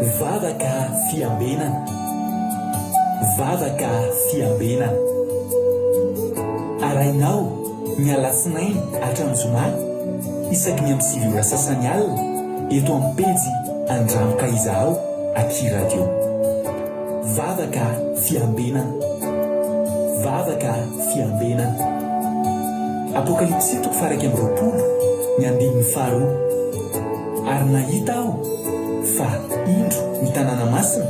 Vavaka fiambenana. Vavaka fiambenana. Arahinao ny alatsinainy hatramin'ny zoma isaky ny amin'ny 9 ora sasany alina eto amin'ny pejy Andramo ka izahao aty radio. Vavaka fiambenana. Vavaka fiambenana. Apokalypsy toko faha 21, ny andininy faharoa. Ary nahita aho fa, indro, ny tanàna masina,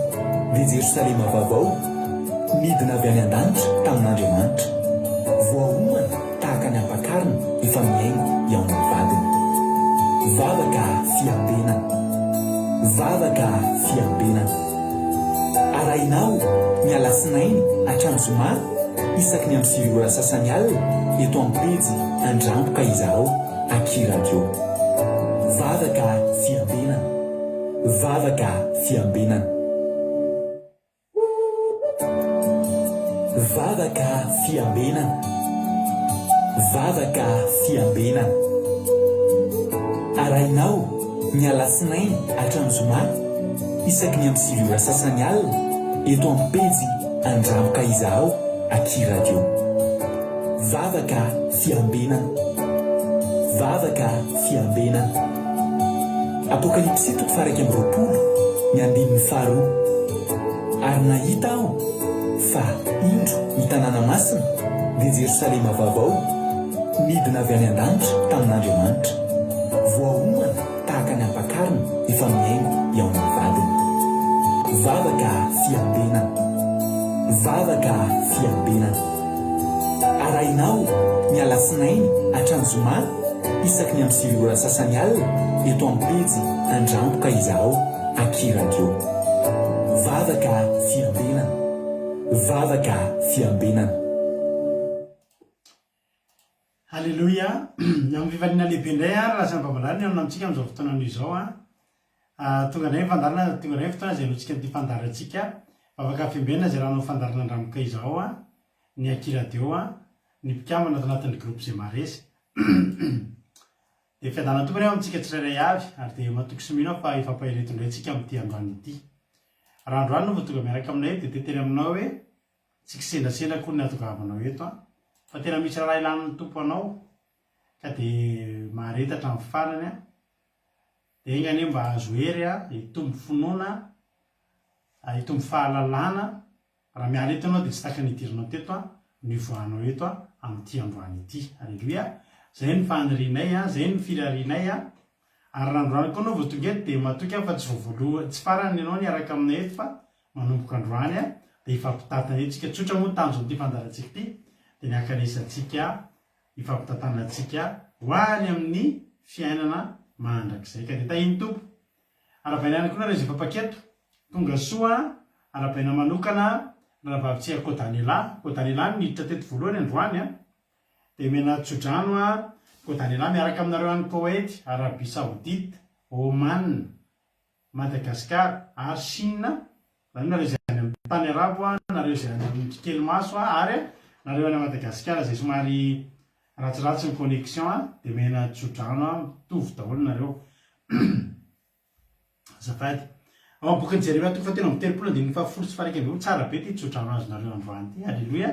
dia Jerosalema vaovao, nidina avy any an-danitra tamin'Andriamanitra. Voaomana tahaka ny ampakarina efa mihaingo hihaona ny vadiny. Vavaka fiambenana. Vavaka fiambenana. Arahinao ny alatsinainy hatramin'ny zoma isaky ny amin'ny 9 ora sasany alina eto amin'ny pejy Andrambo ka izahao aky radio. Vavaka fiambenana. Vavaka fiambenana. Vavaka fiambenana. Vavaka fiambenana. Arahinao ny alatsinainy hatramin'ny zoma isaky ny amin'ny 9 ora sasany alina eto amin'ny pejy Andramo ka izahao aty radio. Vavaka fiambenana. Vavaka fiambenana. Apokalypsy toko faha 21, ny andininy faharoa. Ary nahita aho fa, indro, ny tanàna masina, dia Jerosalema vaovao, nidina avy any an-danitra tamin'Andriamanitra. Voaomana tahaka ny ampakarina efa mihaingo hihaona ny vadiny. Vavaka fiambenana. Vavaka fiambenana. Arahinao ny alatsinainy hatramin'ny zoma isaky ny amin'ny 9 ora sasany alina eto amin'ny pejy Andrambo ka izahao aky radio. Vavaka fiambenana. Vavaka fiambenana. Haleloia! Amin'ny fifaliana lehibe indray ary lasa ny vavalalina mihaona amintsika amin'izao fotoana anio izao an. Tonga indray ny fandaharana, tonga indray ny fotoana izay henointsika an'ity fandaharantsika Vavaka Fiambenana izay raha hanao fandaharana Andramoka izao an, ny Aky Radio an, ny mpikambana ato anatin'ny groupe Zay Maharesy. Dia fiadanana Tompo anie ho amintsika tsirairay avy ary dia matoky sy mino aho fa hifampahery eto indray tsika amin'ity androany ity. Raha androany no vao tonga miaraka aminay dia te-hiteny aminao hoe Tsy kisendrasendra akory ny hahatongavanao eto an! Fa tena misy raharaha ilan'ny Tompo anao ka dia mahareta hatramin'ny farany an! Dia enga anie mba hahazo hery an, hitombo finoana, hitombo fahalalana, raha miala eto ianao dia tsy tahaka ny nidiranao teto an, no hivoahanao eto an, amin'ity androany ity. Aleloia! Izay no fanirianay an, izay no firarianay an! Ary raha androany koa ianao vao tonga eto dia matoky aho fa tsy vao voalohany, tsy farany ianao niaraka aminay eto fa Manomboka androany dia hifampitantana eto isika. Tsotra moa ny tanjon'ity fandaharantsika ity dia ny hankanesantsika hifampitantanantsika ho any amin'ny fiainana mandrakizay. Ka dia tahin'ny Tompo. Arahabaina ihany koa nareo izay efa mpaketo. Tonga soa. Arahabaina manokana ny rahavavintsika Kodanela. Kodanela no niditra teto voalohany androany. Dia omena tsodrano Kodanela miaraka aminareo any Koety, Arabie Saoudite, Oman. Madagascar ary Chine, izany hoe nareo izay any amin'ny tany arabo, nareo izay any amin'ny kely maso ary nareo any Madagascar izay somary ratsiratsy ny connexion dia omena tsodrano mitovy daholo nareo. Azafady. Ao amin'ny bokin'i Jeremia toko fahatelo amby 30 andininy fahafolo sy faha 11, tsara be ity tsodrano azonareo androany ity. Aleloia.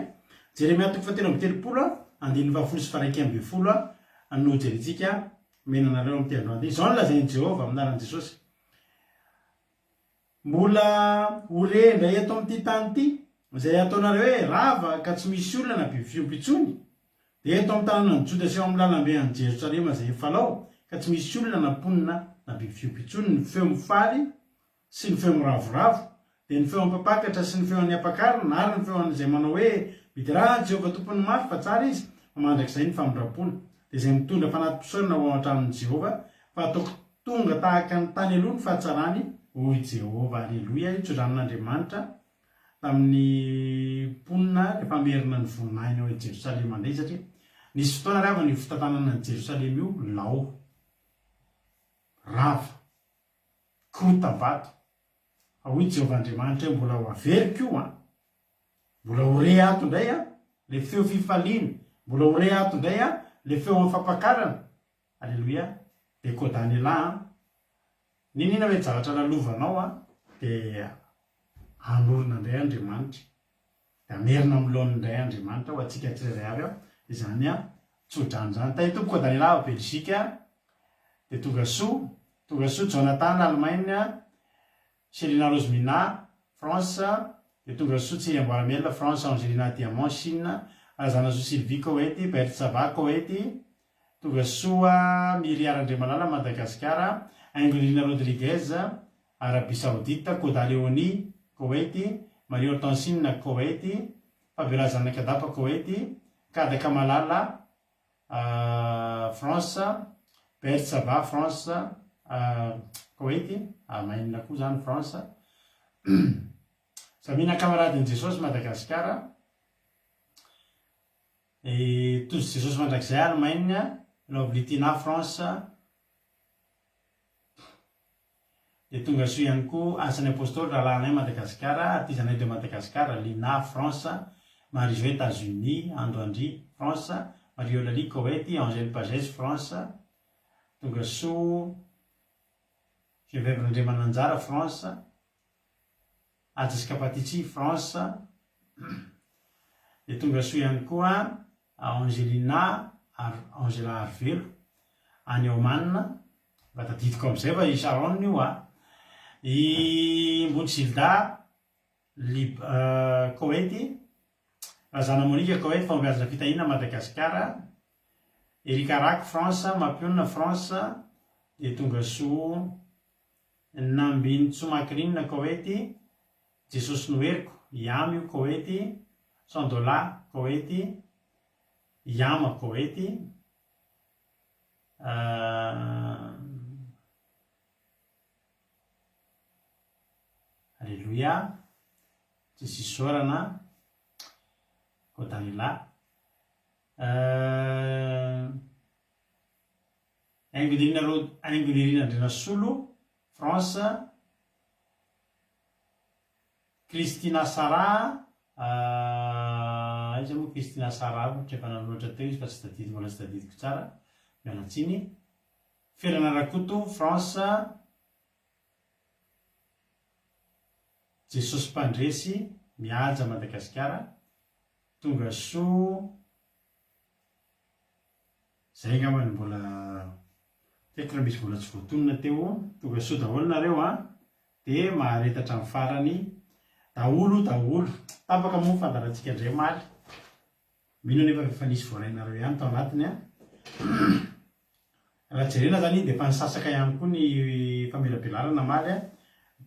Jeremia toko fahatelo amby 30 andininy fahafolo sy faha 11 no jerentsika Omena anareo amin'ity androany ity. Izao no lazain'i Jehovah amin'ny anaran'i Jesosy, Mbola ho re indray eto amin'ity tany ity, izay ataonareo hoe rava ka tsy misy olona na biby fiompy intsony, dia eto amin'ny tanànan'i Joda sy eo amin'ny lalambe an'i Jerosalema izay efa lao ka tsy misy olona na mponina na biby fiompy intsony, ny feo mifaly sy ny feo miravoravo, dia ny feon'ny mpampakatra sy ny feon'ny ampakarina ary ny feon'izay manao hoe, Miderà an'i Jehovah Tompon'ny maro, fa tsara izy, fa mandrakizay ny famindram-pony. Dia izay mitondra fanati-pisaorana ho ao an-tranon'i Jehovah, fa hataoko tonga tahaka ny tany aloha ny fahatsarany, hoy Jehovah. Aleloia! Io tsodranon'Andriamanitra tamin'ny mponina rehefa hamerina ny voninahiny ao Jerosalema indray, satria nisy fotoana ry havana io fitantanana an'i Jerosalema io lao, rava. Korotam-bato. Fa hoy Jehovah Andriamanitra hoe, Mbola ho averiko io an! Mbola ho re ato indray an, ilay feo fifaliana. Mbola ho re ato indray an, ilay feo amin'ny fampakarana. Aleloia. Dekodan'elah an! N'inon'inona mety zavatra lalovanao an! Dia hanorina indray Andriamanitra. Dia hamerina amin'ny laoniny indray Andriamanitra ho antsika tsirairay avy izany tsodrano izany. Tahiry tompoko Daniela ao Belgique. Dia tonga soa. Tonga soa Jonathan Allemagne. Selina Rosemina, France, dia tonga soa Tsiry Amboaramiel, France, Angelina Diamant, Chine, Razanasoa Sylvie, Koety, Berthe Sava, Koety, tonga soa Miria Randriamalala, Madagasikara, Haingonirina Rodriguez, Arabie Saoudite, Koda Léonie, Koety, Marie Hortensine, Koety, Fabiola Zanakadapa, Koety, Kadaka Malala, France, Bert Sava, France, Koety, maninona koa zany France, Samina Camaradin'i Jesosy, Madagasikara, Tojo Jesosy Mandrakizay, Allemagne, Lovely Tina, France, Dia tonga soa ihany koa Asan'ny Apostoly Rahalahinay Madagasikara, Artisanay de Madagascar, Lina, France, Marie Jo, Etats-Unis, Ando Andry, France, Marie Eulalie, Koety, Angèle Pagès, France, tonga soa Geneviève Randriamananjara, France, Haja sy Kapatici, France, dia tonga soa ihany koa Angelina Angela Arivelo, any Oman, mba tadidiko amin'izay fa i Sharon io a! I Mbonjy Gilda, Lib Koety, Razana Monica, Koety, Fahombiazana Fitahiana, Madagasikara, Erika Rack, France, Mampionona, France, dia tonga soa Nambinintsoa Macrine, Koety, Jesosy no heriko, Iamy io, Koety, Sandola, Koety, Iama, Koety, Aleloia, Tsisy isaorana, Kodanila. Haingonirina Haingonirina Andrianasolo, France, Christina Sarah, aiza moa Christina Sarah ohatra efa nanoratra teo izy fa tsy tadidy mbola tsy tadidiko tsara, miala tsiny. Felana Rakoto, France, Jesosy Mpandresy, Mihaja Madagasikara, tonga soa. Zay angamba no mbola tiako raha misy mbola tsy voatonona teo. Tonga soa daholo nareo a! Dia mahareta hatramin'ny farany daholo daholo. Tapaka moa ny fandaharantsika indray omaly. Mino anefa fa efa nisy voarainareo ihany tao anatiny a! Raha jerena zany iny dia efa nisasaka ihany koa ny famelabelarana omaly a!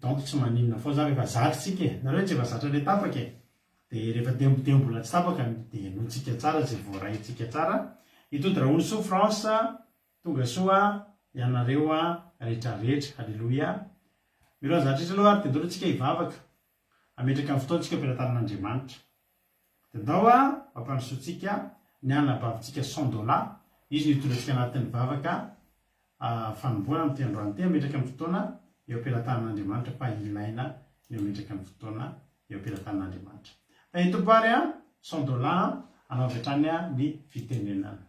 Donc tsy maninona foana zany fa efa zatra tsika e! Nareo tsy efa zatra le tapaka e! Dia rehefa dia dia mbola tsy tapaka dia henointsika tsara izay voaraintsika tsara. Itody Rahonisoa France, tonga soa ianareo rehetra rehetra. Aleloia. Mino an'izany rehetra aloha ary dia ndao aloha tsika hivavaka. Hametraka ny fotoantsika eo am-pelatanan'Andriamanitra. Dia ndao hampandrosoantsika ny anabavintsika Sandola, izy no hitondra antsika anatin'ny vavaka fanombohana amin'ity androany ity, hametraka ny fotoana eo am-pelatanan'Andriamanitra fa ilaina ny hametraka ny fotoana eo am-pelatanan'Andriamanitra. Tahin'ny Tompo ary an, Sandola an, hanao avy hatrany ny fitenenana.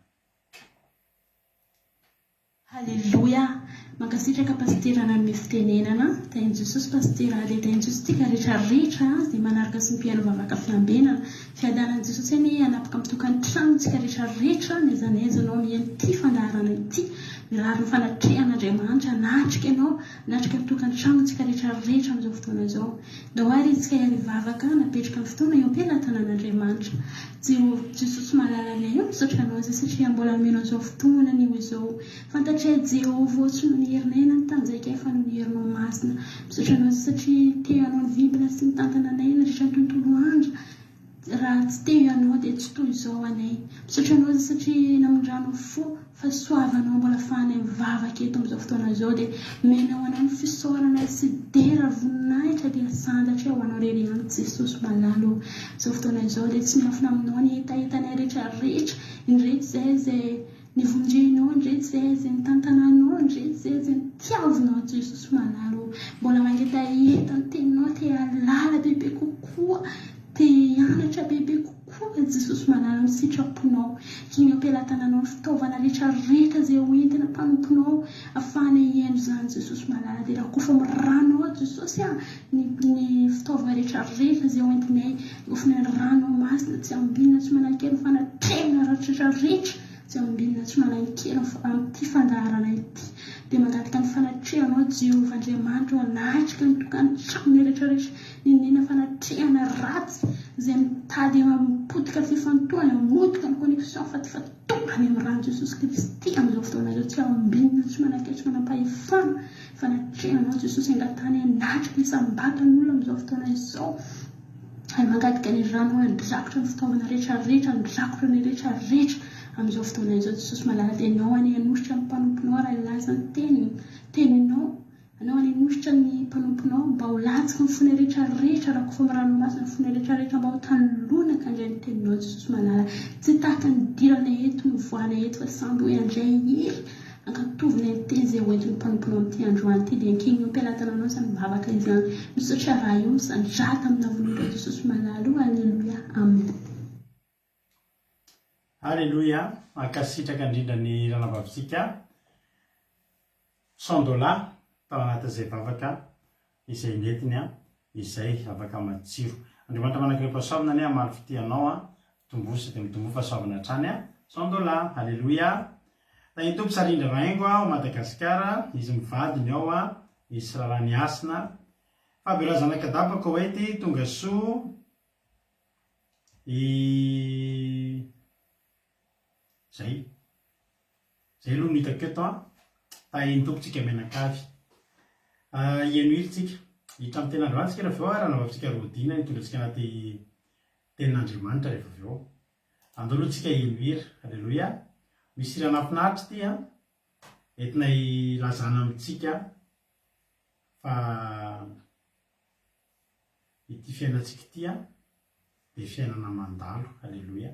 Haleloia! Mankasitraka Pasitera nanome fitenenana, Tahin'i Jesosy Pasitera ary Tahin'i Jesosy tsika rehetra rehetra izay manaraka sy mpihaino vavaka fiambenana. Fiadanan'i Jesosy anie hanapaka amin'ny tokantrano tsika rehetra rehetra n'aiza n'aiza ianao mihaino ity fandaharana ity. Mirary ny fanatrehan'Andriamanitra hanatrika ianao, hanatrika ny tokantrano tsika rehetra rehetra amin'izao fotoana izao. Ndao ary isika hiara-hivavaka napetraka ny fotoana eo am-pelatanan'Andriamanitra. Jehovah, Jesosy malalanay ô, misaotra Anao izay satria mbola nomena an'izao fotoana anio izao. Fantatray Jehovah ô, tsy noho ny herinay na ny tanjakay fa noho ny herinao masina. Misaotra Anao izay satria teo Ianao nivimbina sy nitantana anay nandritra ny tontolo andro. Raha tsy teo Ianao dia tsy toy izao anay. Misaotra Anao izay satria namindranao fo. Fahasoavanao mbola afahanay mivavaka eto amin'izao fotoana izao dia omenao anao ny fisaorana sy dera ary voninahitra dia santatra ho anao irery ihany Jesosy malala ô. Izao fotoana izao dia tsy miafina aminao ny hetahetanay rehetra rehetra, indreto izahay izay nivonjenao, indreto izahay izay nitantananao, indreto izahay izay nitiavinao Jesosy malala ô. Mbola mangetaheta ny teninao te hahalala bebe kokoa, te hianatra bebe kokoa. koa Jesosy malala ny sitraponao. Kino am-pelatananao ny fitaovana rehetra rehetra izay ho entina mpanomponao afahana hihaino izany Jesosy malala dia rakofy amin'ny ranao Jesosy a ny ny fitaovana rehetra rehetra izay ho entinay rakofy ny ranao masina tsy ambinina tsy manan-kery ny fanatrehana rehetra rehetra tsy ambinina tsy manan-kery amin'ity fandaharana ity dia mangataka ny fanatrehanao Jehovah Andriamanitra o hanatrika ny tokantranonay rehetra rehetra Niniana fanatrehana ratsy izay mitady hamotika ny fifantohana, hamotika ny connexion fa efa tonga any amin'ny ran'i Jesosy Kristy amin'izao fotoana izao, tsy ambinina, tsy manan-kery, tsy manam-pahefana, fanatrehanao Jesosy angatahana hanatrika isam-batan'olona amin'izao fotoana izao, ary mangataka ny ranao handrakotra ny fitaovana rehetra rehetra, handrakotra ny rehetra rehetra amin'izao fotoana izao Jesosy malala dia Ianao anie hanositra ny mpanomponao raha hilaza ny teniny, teninao. Anao any hanositra ny mpanomponao mba ho latsaky ny fonay rehetra rehetra rakofo amin'ny ranomasina ny fonay rehetra rehetra mba ho tany lonaka handray ny teninao Jesosy malala tsy tahaka ny nidiranay eto no voahanay eto fa samby hoe handray hery ankatovinay ny teny izay hoentin'ny mpanomponao amin'ity androany ity dia ankehitriny am-pelatananao izany vavaka izany misaotra Ray o misandrata amina voninahitra Jesosy malala o Aleloia Amen. Aleloia, mankasitraka indrindra ny ranabavitsika Sandola tao anatin'izay vavaka izay nentiny an, izay vavaka matsiro. Andriamanitra manankarem-pahasoavana anie hamaly fitia anao an, mitomboa sy dia mitomboa fahasoavana hatrany an, Sandola, Aleloia. Tahin'ny Tompo Sarindra Rahaingo ao Madagasikara, izy mivady ny ao an, izy sy Rarany Hasina. Fabiola Zanakadaba Koety, tonga soa. I Zay. Zay aloha no hitako eto an. Tahin'ny Tompo tsika mianakavy. Hihaino hira tsika. Hiditra amin'ny tenin'Andriamanitra tsika rehefa avy eo ary hanaovantsika rodina hitondra antsika anaty tenin'Andriamanitra rehefa avy eo. Andao aloha tsika hihaino hira. Aleloia. Misy hira nahafinaritra ity an. Entina hilazana amintsika fa Ity fiainantsika ity an, dia fiainana mandalo, aleloia.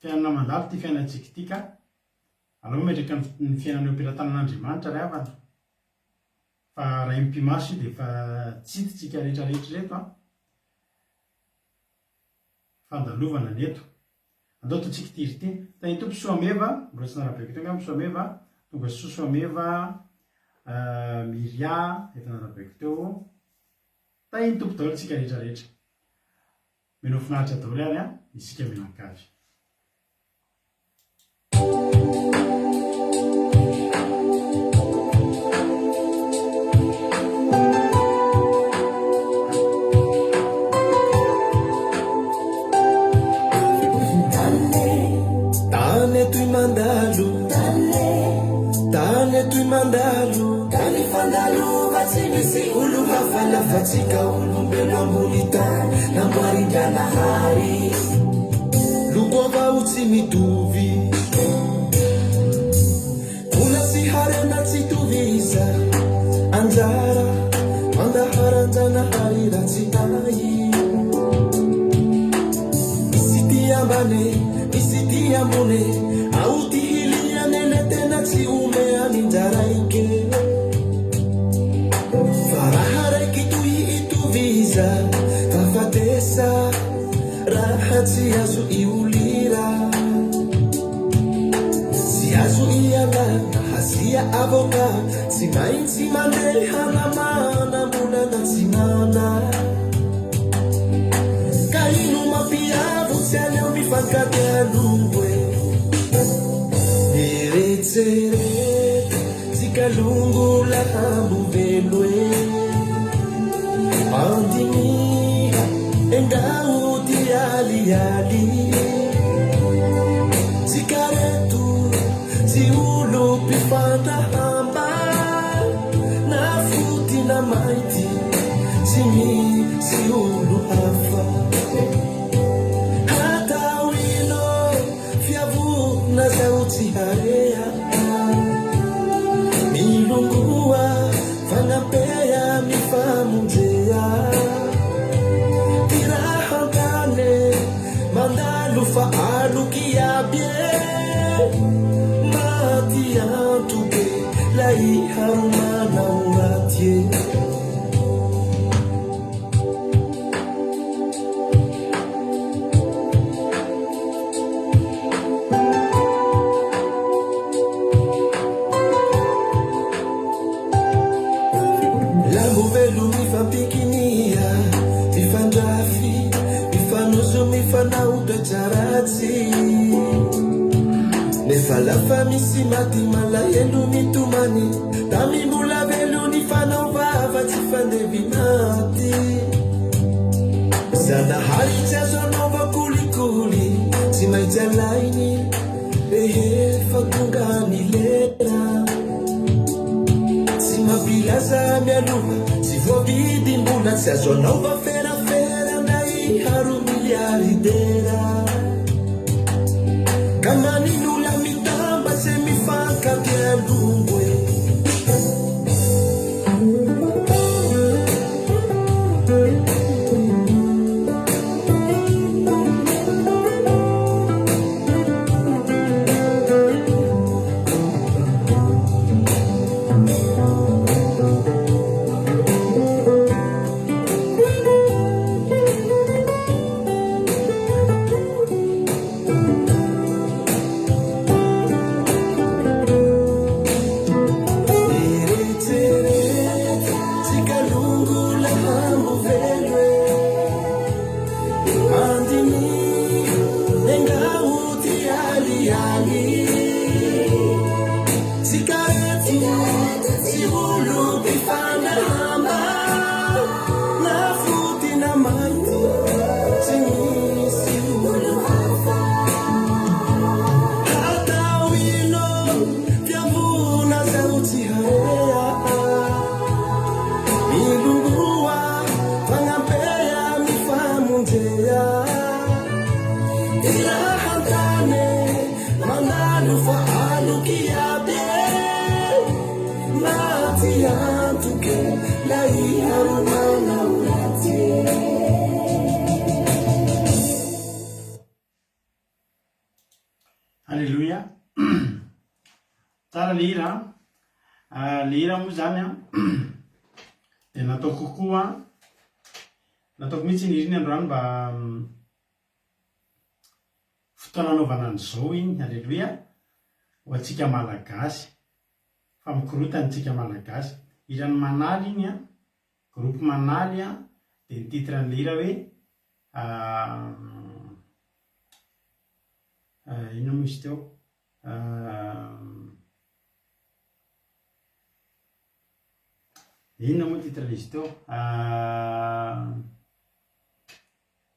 Fiainana mandalo ity fiainantsika ity ka, aleo mametraka ny fiainana eo am-pelatanan'Andriamanitra ry havana, fa raha impimaso io dia efa tsy hitintsika rehetra rehetra ireto an, fandalovana ny eto. Andao ataontsika ity hira ity. Tahin'ny Tompo Soameva, mbola tsy narabaiko teo angamba Soameva, tonga soa Soameva, Miria, efa narabaiko teo. Tahin'ny Tompo daholo tsika rehetra rehetra. Mino finaritra daholo ary an, isika mianakavy. Tany etoy mandalo Tany etoy mandalo Tany fandalova tsy misy olo hafa lafatsika olombelo ambony tany namboarin-dranahary Loko avao tsy mitovy Vola sy harena tsy toviza anjara Fandaharan-janahary raha tsy hay Misy ty ambany, misy ty ambony Ao ty hiliane le tena tsy omean'injaraike Fa raha raiky toy itoviza Fahafatesa raha tsy azo iolira Tsy azo ialana hasia avocat Tsy maintsy mandeha na manam-bola na tsy mana Ka ino mampiavotsy aleo mifankatia longo e Eretsereta tsika longo lahambo velo e Andiniha engao ty alialy Tsika reto tsy olo mpifantahamba Na foty na mainty tsy misy olo hafa Hatao ino Fiavona zaho tsy harea Milongoa fagnampea mifamonjea Ty raha an-tane mandalo fa aloky iaby e Maty antoke lay haromanao raty e. Lambo velo mifampikinia, mifandrafy, mifanoso, mifanao toetra ratsy. Nefa lafa misy maty malahelo mitomany, tamy mbola velo nifanao vava tsy fandevinaty. Zanahary tsy azo anaova kolikoly, tsy maintsy alainy rehefa tonga ny lera. Tsy mampilaza mialoha, tsy voavidim-bola, tsy azo anaova ferafera na iharo miliaridera. Ka maninola mitambatse mifankatia longo e. Eretseretsika longo lahambo velo e. Mandiniha engao ty alialy. Tsikareto tsy olo mpifanahamba na foty na mainty tsy misy olo hafa. Hatao ino fiambona zao tsy harea. Milongoa fagnampea mifamonjea. Ty raha an-tane mandalo fa aloky iaby e. Maty antoke lay aro manao ratsy e. Aleloia. Tsara le hira an. Ah, le hira moa zany an dia nataoko koa nataoko mihitsy iny hira iny androany mba fotoana anaovana an'izao iny, aleloia, ho antsika Malagasy. Fa mikorotana isika Malagasy. Hiran'i Manaly iny an, groupe Manaly an, dia ny titre an'ilay hira hoe inona moa izy teo? Inona moa titre an'izy teo?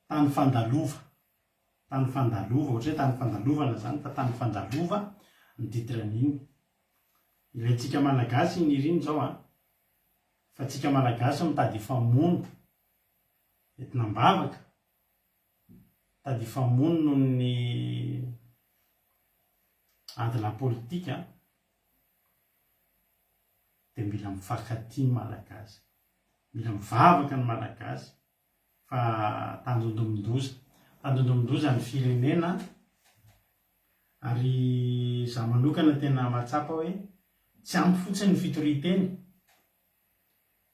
Tany fandalova. Tany fandalova, ohatra hoe tany fandalovana izany fa tany fandalova ny titre an'iny. Ilaintsika Malagasy iny hira iny izao an! Fa tsika Malagasy mitady hifamono, entina am-bavaka, mitady hifamono noho ny adilahy politika dia mila mifankatia ny Malagasy, mila mivavaka ny Malagasy fa tandindomin-doza, tandindomin-doza ny firenena ary za manokana tena mahatsapa hoe tsy ampy fotsiny ny fitorian-teny,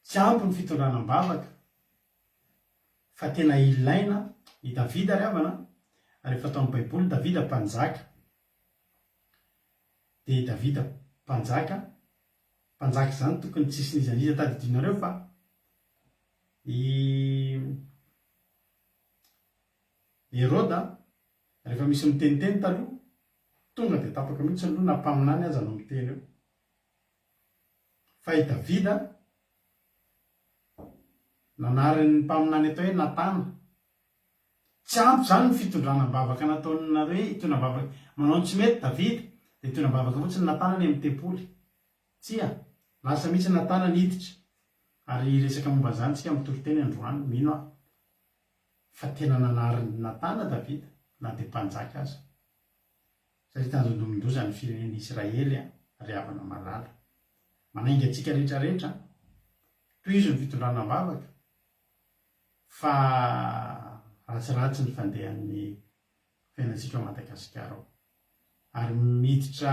tsy ampy ny fitondrana am-bavaka fa tena ilaina, i Davida ry havana a, rehefa tao amin'ny baiboly Davida mpanjaka, dia i Davida mpanjaka, mpanjaka izany tokony tsisy n'iza n'iza tadidinareo fa i Heroda rehefa misy miteniteny taloha tonga dia tapaka mihitsy ny loha na mpaminany aza no miteny eo fa i Davida nanarin'ny mpaminany atao hoe Natana Tsy ampy izany ny fitondrana am-bavaka nataonareo hoe hitondra am-bavaka manao ny tsy mety Davida dia hitondra am-bavaka fotsiny Natana any amin'ny tempoly. Tsia, lasa mihitsy Natana niditra. Ary hiresaka momba an'izany isika amin'ny toriteny androany, mino aho fa tena nanarin'i Natana Davida na dia mpanjaka aza. Satria tanjondomin-doza ny firenena Israely ry havana malala. Manainga antsika rehetra rehetra, tohizo ny fitondrana am-bavaka. Fa ratsiratsy ny fandehan'ny fiainantsika ao Madagasikara ao. Ary miditra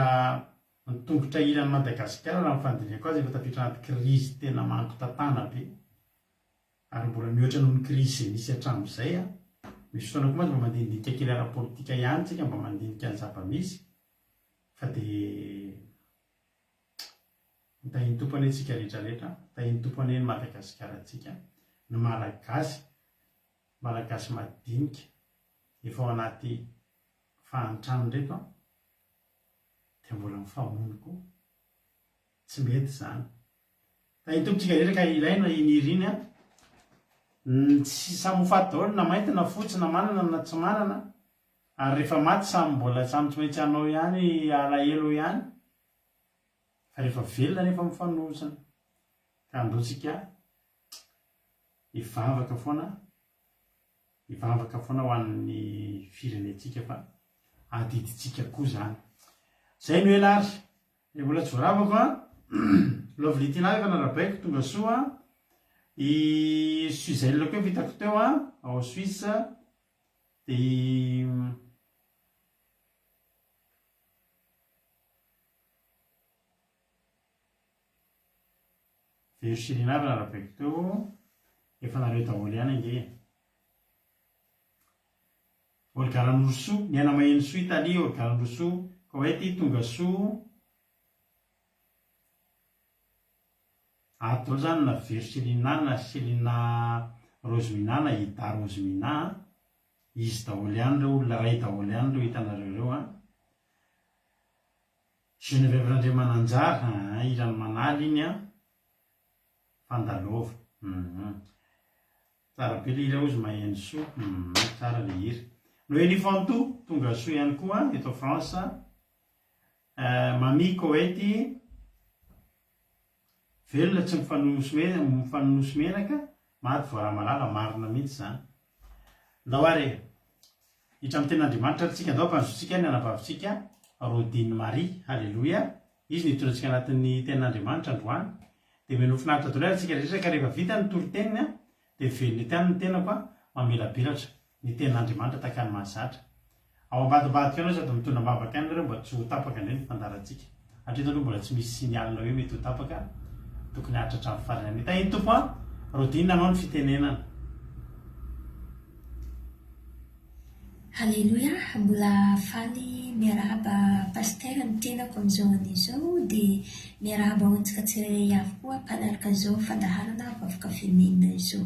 ny tongotra ilan'i Madagasikara raha ny fandinihako azy efa tafiditra anaty krizy tena mankotatana be. Ary mbola mihoatra noho ny krizy izay nisy hatramin'izay. Misy fotoana koa mantsy mba mandinidinika kely ara-politika ihany tsika mba mandinika ny zava-misy fa dia. Ny tahin'ny Tompo anie tsika rehetra rehetra, tahin'ny Tompo anie ny Madagasikarantsika, ny Malagasy, Malagasy madinika efa ao anaty fahantrana ireto an, dia mbola mifamono koa. Tsy mety izany. Tahin'ny Tompo tsika rehetra ka ilaina iny hira iny an. Tsy samy ho faty daholo na mainty na fotsy na manana na tsy manana. Ary rehefa maty samy mbola samy tsy maintsy hanao ihany alahelo ihany. Fa rehefa velona nefa mifanohosana. Ka andao tsika hivavaka foana, hivavaka foana ho an'ny firenentsika fa adidintsika koa zany. Zay no ela ary. Ilay mbola tsy voaravako an. Lovely Tina efa narabaiko, tonga soa. I Suzelle koa efa hitako teo an, ao Suisse. Dia i Virginie avy narabaiko teo. Efa nareo daholo ihany ange e. Olga Ranorosoa, Niaina Mahenosoa Italie, Olga Ranorosoa, Koety, tonga soa. Ato daholo zany na Virgilina na Selina Rosemina na Ida Rosemina a. Izy daholo ihany ireo, olona iray daholo ihany ireo hitanareo ireo a. Geneviève Randriamananjara, aa hiran'i Manaly iny a. Fandalova, hum. Tsara be le hira ozy maheno soa humm tsara le hira. Noelie Fantou tonga soa ihany koa eto France eh Mamie Koety velona tsy mifanoso menaka maty voaramalala marina mihitsy zany. Ndao ary e. Hiditra amin'ny tenin'Andriamanitra ary tsika ndao ampanzotsika ny anabavintsika Rodine Marie Haleloia izy no hitondra antsika anatin'ny tenin'Andriamanitra androany Dia mino finaritra daholo ary isika rehetra ka rehefa vita ny toriteniny an, dia miverina ety aminy ny tenako an, mamelabelatra ny tenin'Andriamanitra tahaka ny mahazatra. Ao ambadimbadika anao sady mitondra am-bavaka ihany nareo mba tsy ho tapaka indray ny fandaharantsika. Hatreto aloha mbola tsy misy signal hoe mety ho tapaka, tokony haharitra hatramin'ny farany ihany. Tahin'ny Tompo an, Rodine anao ny fitenenana. Aleloia, mbola faly miarahaba Pasteur ny tenako amin'izao anio izao dia miarahaba ho antsika tsirairay avy koa mpanaraka izao fandaharana Vavaka Fenenina izao.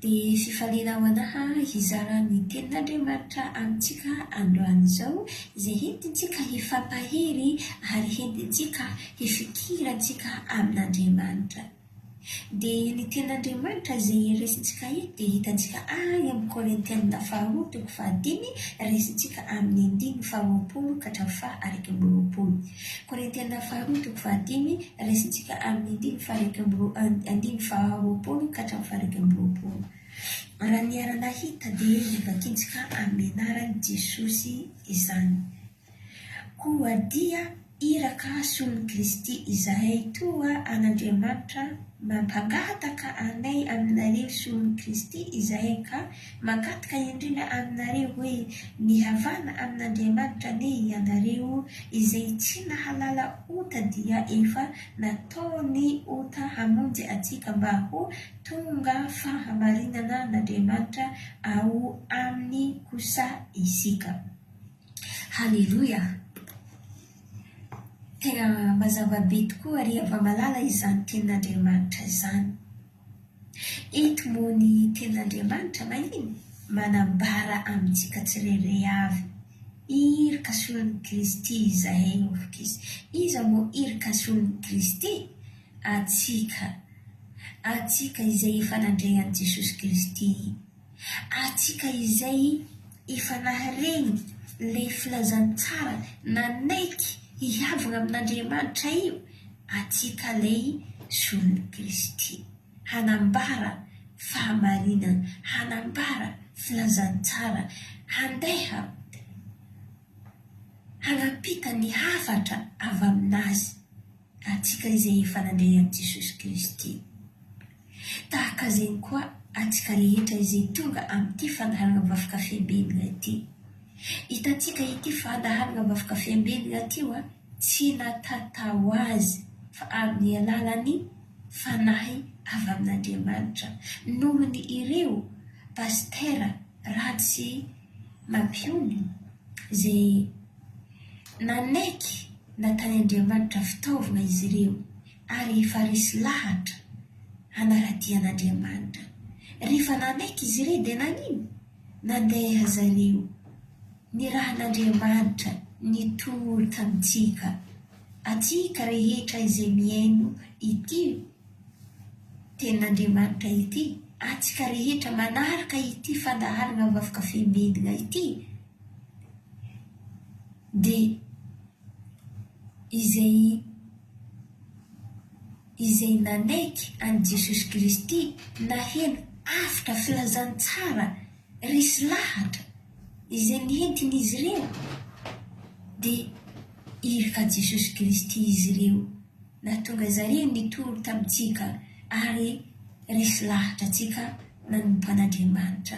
Dia fifaliana ho anahy hizara ny tenin'Andriamanitra amintsika androany izao izay hentintsika hifampahery ary hentintsika hifikirantsika amin'Andriamanitra. Dia ny Tenin'Andriamanitra izay resintsika eto dia hitantsika any amin'ny Korintiana faharoa toko fahadimy, resintsika amin'ny andininy faharoapolo ka hatramin'ny faha-iraikambin'ny Korintiana faharoa toko fahadimy, resintsika amin'ny andininy faha-iraikambin'ny andininy faharoapolo ka hatramin'ny faha-iraikambin'ny Raha niara-nahita dia novakintsika amin'ny anaran'i Jesosy izany. Koa dia iraka solon'i Kristy izahay toa an'Andriamanitra mampangataka anay aminareo solon'i Kristy izahay ka mangataka indrindra aminareo hoe mihavana amin'Andriamanitra anie ianareo izay tsy nahalala ota dia efa nataony ota hamonjy antsika mba ho tonga fahamarinana an'Andriamanitra ao aminy kosa isika. Haleloia! Tegna mazava be tokoa ry hava-malala izany tenin'Andriamanitra izany. Eto moa ny tenin'Andriamanitra magnino? Manambara amintsika tsirairay avy. Iraka solon'i Kristy izahay Ofkis. Iza moa iraka solon'i Kristy? Antsika. Antsika izay efa nandray an'i Jesosy Kristy. Antsika izay efa naharegny le filazantsara nanaiky hihavagna amin'Andriamanitra io, antsika lay solon'i Kristy. Hanambara fahamarinana, hanambara filazantsara, handeha hagnampita ny hafatra avy aminazy, antsika izay efa nandray an'i Jesosy Kristy. Tahaka izay koa antsika rehetra izay tonga amin'ity fandaharana Vavaka Fiambenana ity. Hitantsika ity fandaharana Vavaka Fiambenana ity hoa tsy natatao azy fa amin'ny alalan'ny Fanahy avy amin'Andriamanitra noho ny ireo Pasitera Rado sy Mampionona izay nanaiky natany Andriamanitra fitaovana izy ireo. Ary efa resy lahatra hanara-dia an'Andriamanitra. Rehefa nanaiky izy ireo dia nanino? Nandeha zareo. Nirahan'Andriamanitra nitory tamintsika, antsika rehetra izay mihaino ity Tenin'Andriamanitra ity, antsika rehetra manaraka ity fandaharana Vavaka Fiambenana ity, dia izay izay nanaiky an'i Jesosy Kristy naheno hafatra filazantsara resy lahatra izay nentin'izy ireo dia iraka Jesosy Kristy izy ireo nahatonga zareo nitory tamintsika ary resy lahatra antsika nanompo an'Andriamanitra.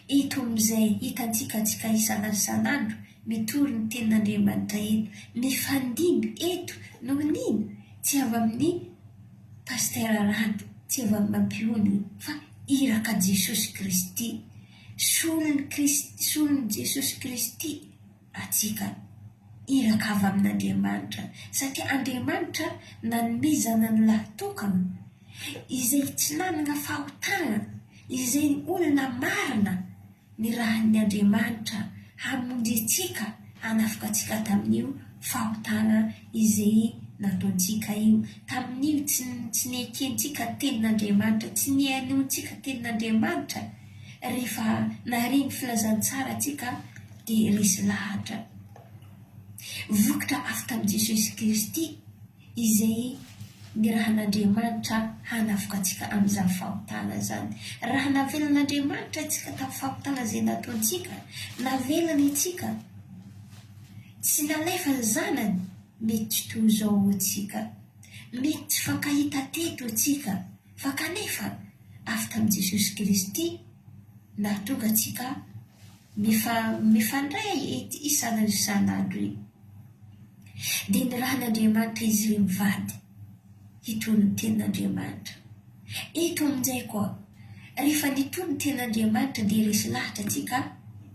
Eto amin'izay hitantsika antsika isan'andro isan'andro mitory ny tenin'Andriamanitra eto, mifandimby eto noho ny ino? Tsy avy amin'ny Pasitera Rado, tsy avy amin'ny mampionona fa iraka Jesosy Kristy, solon'i Kristy, solon'i Jesosy Kristy antsika, iraka avy amin'Andriamanitra, satria Andriamanitra nanome zanany lahy tokana, izay tsy nanana fahotana, izay olona marina, nirahin'ny Andriamanitra hamonjy antsika, hanafaka antsika tamin'io fahotana izay nataontsika io, tamin'io tsy tsy nekentsika tenin'Andriamanitra, tsy nihainoantsika tenin'Andriamanitra, rehefa nahare ny filazantsara antsika dia resy lahatra. Vokatra avy tamin'i Jesosy Kristy. izay nirahan'Andriamanitra hanavoka antsika amin'izany fahotana izany. Raha navelan'Andriamanitra antsika tamin'ny fahotana izay nataontsika, navelany antsika, tsy nalefa ny Zanany, mety tsy toy izao antsika. Mety tsy fankahita teto antsika, fa kanefa avy tamin'i Jesosy Kristy nahatonga antsika mifa mifandray ety isan'andro isan'andro io. Dia nirahan'Andriamanitra izy ireo mivady hitory ny tenin'Andriamanitra. Eto amin'izay koa, rehefa nitory ny tenin'Andriamanitra dia resy lahatra antsika,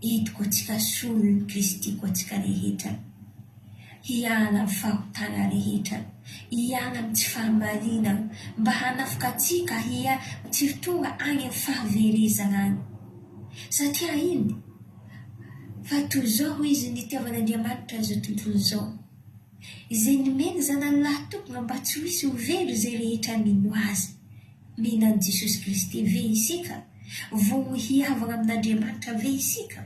eto koa antsika solon'i Kristy koa antsika rehetra. Hiala amin'ny fahotana rehetra, hiala amin'ny tsy fahamarinana, mba hanafoka antsika hia tsy ho tonga any amin'ny fahaverezana any. Satria iny, fa toy izao hoy izy nitiavan'Andriamanitra izao tontolo izao, izay nomeny Zanany lahy tokana mba tsy ho hisy ho very izay rehetra mino Azy. Mino an'i Jesosy Kristy ve isika? Vao hihavana amin'Andriamanitra ve isika?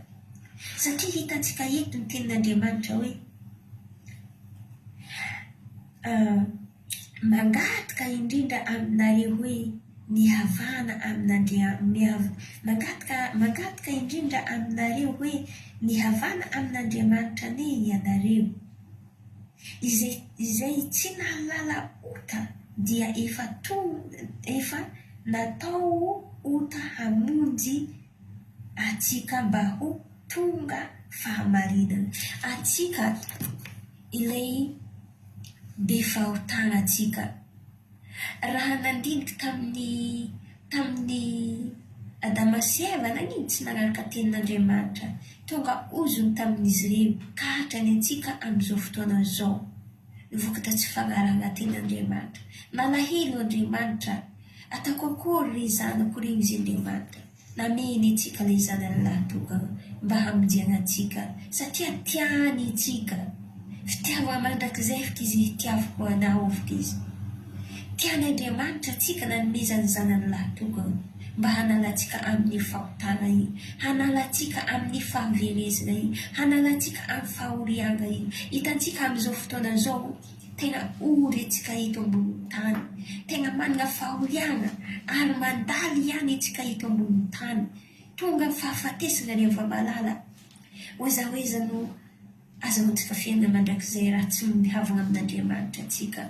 Satria hitantsika eto ny tenin'Andriamanitra hoe, Mangataka indrindra aminareo hoe mihavana amin'Andriamanitra, mangataka, mangataka indrindra aminareo hoe mihavana amin'Andriamanitra anie ianareo. Izay, izay tsy nahalala ota dia efa to, efa natao ota hamonjy antsika mba ho tonga fahamarinana. Antsika ilay be fahotana antsika. Raha nandinika tamin'ny tamin'ny Adama sy Eva nagnino tsy nagnaraka tenin'Andriamanitra? Tonga ozona tamin'izy ireo ka hatrany antsika amin'izao fotoana izao. Ny vokatra tsy fagnarahana tenin'Andriamanitra. Nalahelo Andriamanitra. Ataoko akory ry zanako ry ozy Andriamanitra. Namehiny antsika ilay Zanany lahy tokana mba hamonjena antsika satria tiany itsika. Fitiavana mandrakizay f'ky izy hitiaviko anao f'ky izy. Tian' Andriamanitra antsika nanomezany Zanany lahy tokana mba hanala antsika amin'ny fahotana io, hanala antsika amin'ny fahaverezana io, hanala antsika amin'ny fahoriagna io. Hitantsika amin'izao fotoana izao Tegna ory antsika eto ambonin'ny tany. Tegna managna fahoriagna ary mandalo ihany antsika eto ambonin'ny tany. Tonga amin'ny fahafatesana ry hava-malala. Ho aiza ho aiza no azahoantsika fiainana mandrakizay raha tsy mihavagna amin'Andriamanitra antsika.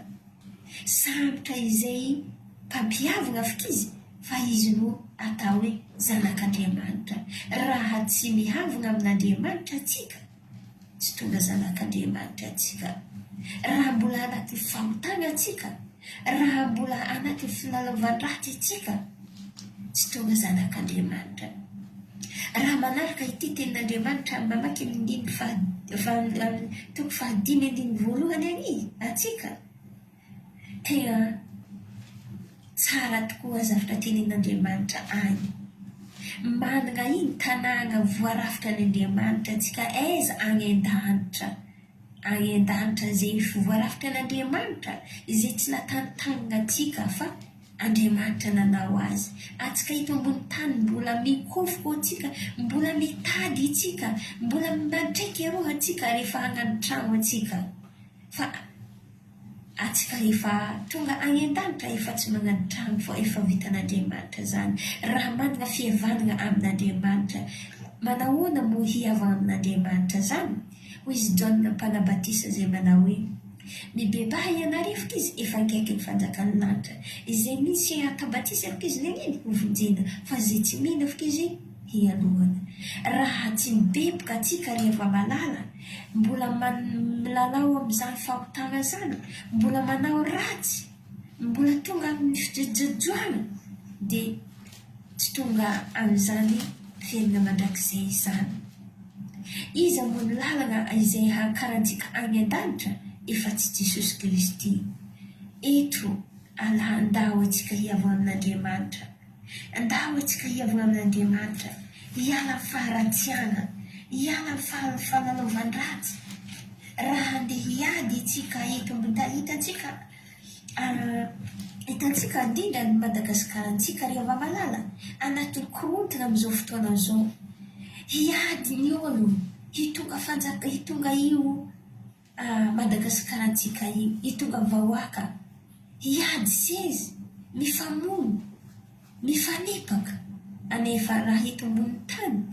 Sambatra izay mpampihavagna f'izy fa izy no atao hoe zanak'Andriamanitra. Raha tsy mihavagna amin'Andriamanitra antsika, Tsy tonga zanak'Andriamanitra antsika raha mbola anaty fahotana antsika, raha mbola anaty filalaovan-dratsy antsika, tsy tonga zanak'Andriamanitra. Raha manaraka ity tenin'Andriamanitra mamaky ny andininy faha, toko fahadimy andininy voalohany anie antsika. Tegna tsara tokoa zavatra tenenin'Andriamanitra agny. Managna ino tanàgna voarafitra an'Andriamanitra antsika aiza agny an-danitra. Agny an-danitra izay voarafitra an'Andriamanitra izay tsy natantagnina antsika fa Andriamanitra nanao azy. Antsika eto ambony tany mbola mikofoko antsika, mbola mitady itsika, mbola mandraiky aroa antsika rehefa hagnano tragno antsika. Fa antsika efa tonga agny an-danitra efa tsy magnano tragno fa efa vitan'Andriamanitra zany. Raha managna fihavanagna amin'Andriamanitra, manahoana moa hihavagna amin'Andriamanitra zany? Hoy izy Jaona Mpanabatisa izay manao hoe, Mibebaha ianareo f'ky izy efa akaiky ny fanjakan'ny lanitra. Izay mino sy hatao batisa f'ky izy nagnino? Hovonjena, fa izay tsy mino f'ky izy hialohana. Raha tsy mibebuka antsika ry hava-malala, mbola milalao amin'izany fahotana izany, mbola manao ratsy, mbola tonga amin'ny fijojojoana, dia tsy tonga amin'izany fiainana mandrakizay izany. Iza moa ny lalana izay hahakarantsika any an-danitra efa tsy Jesosy Kristy? Eto Allah ndao antsika hihavana amin'Andriamanitra. Ndao antsika hihavana amin'Andriamanitra, hiala amin'ny faharatsiana, hiala amin'ny fananaovan-dratsy. Raha handeha hiady itsika eto ambony tany, hitantsika Hitantsika indrindra ny Madagasikarantsika ry hava-malala, anatin'ny korontana amin'izao fotoana izao. Hiady ny olo hitonga fanjaka hitonga io Madagasikarantsika io, hitonga vahoaka hiady seza, mifamono. Mifanipaka anefa raha eto ambonin'ny tany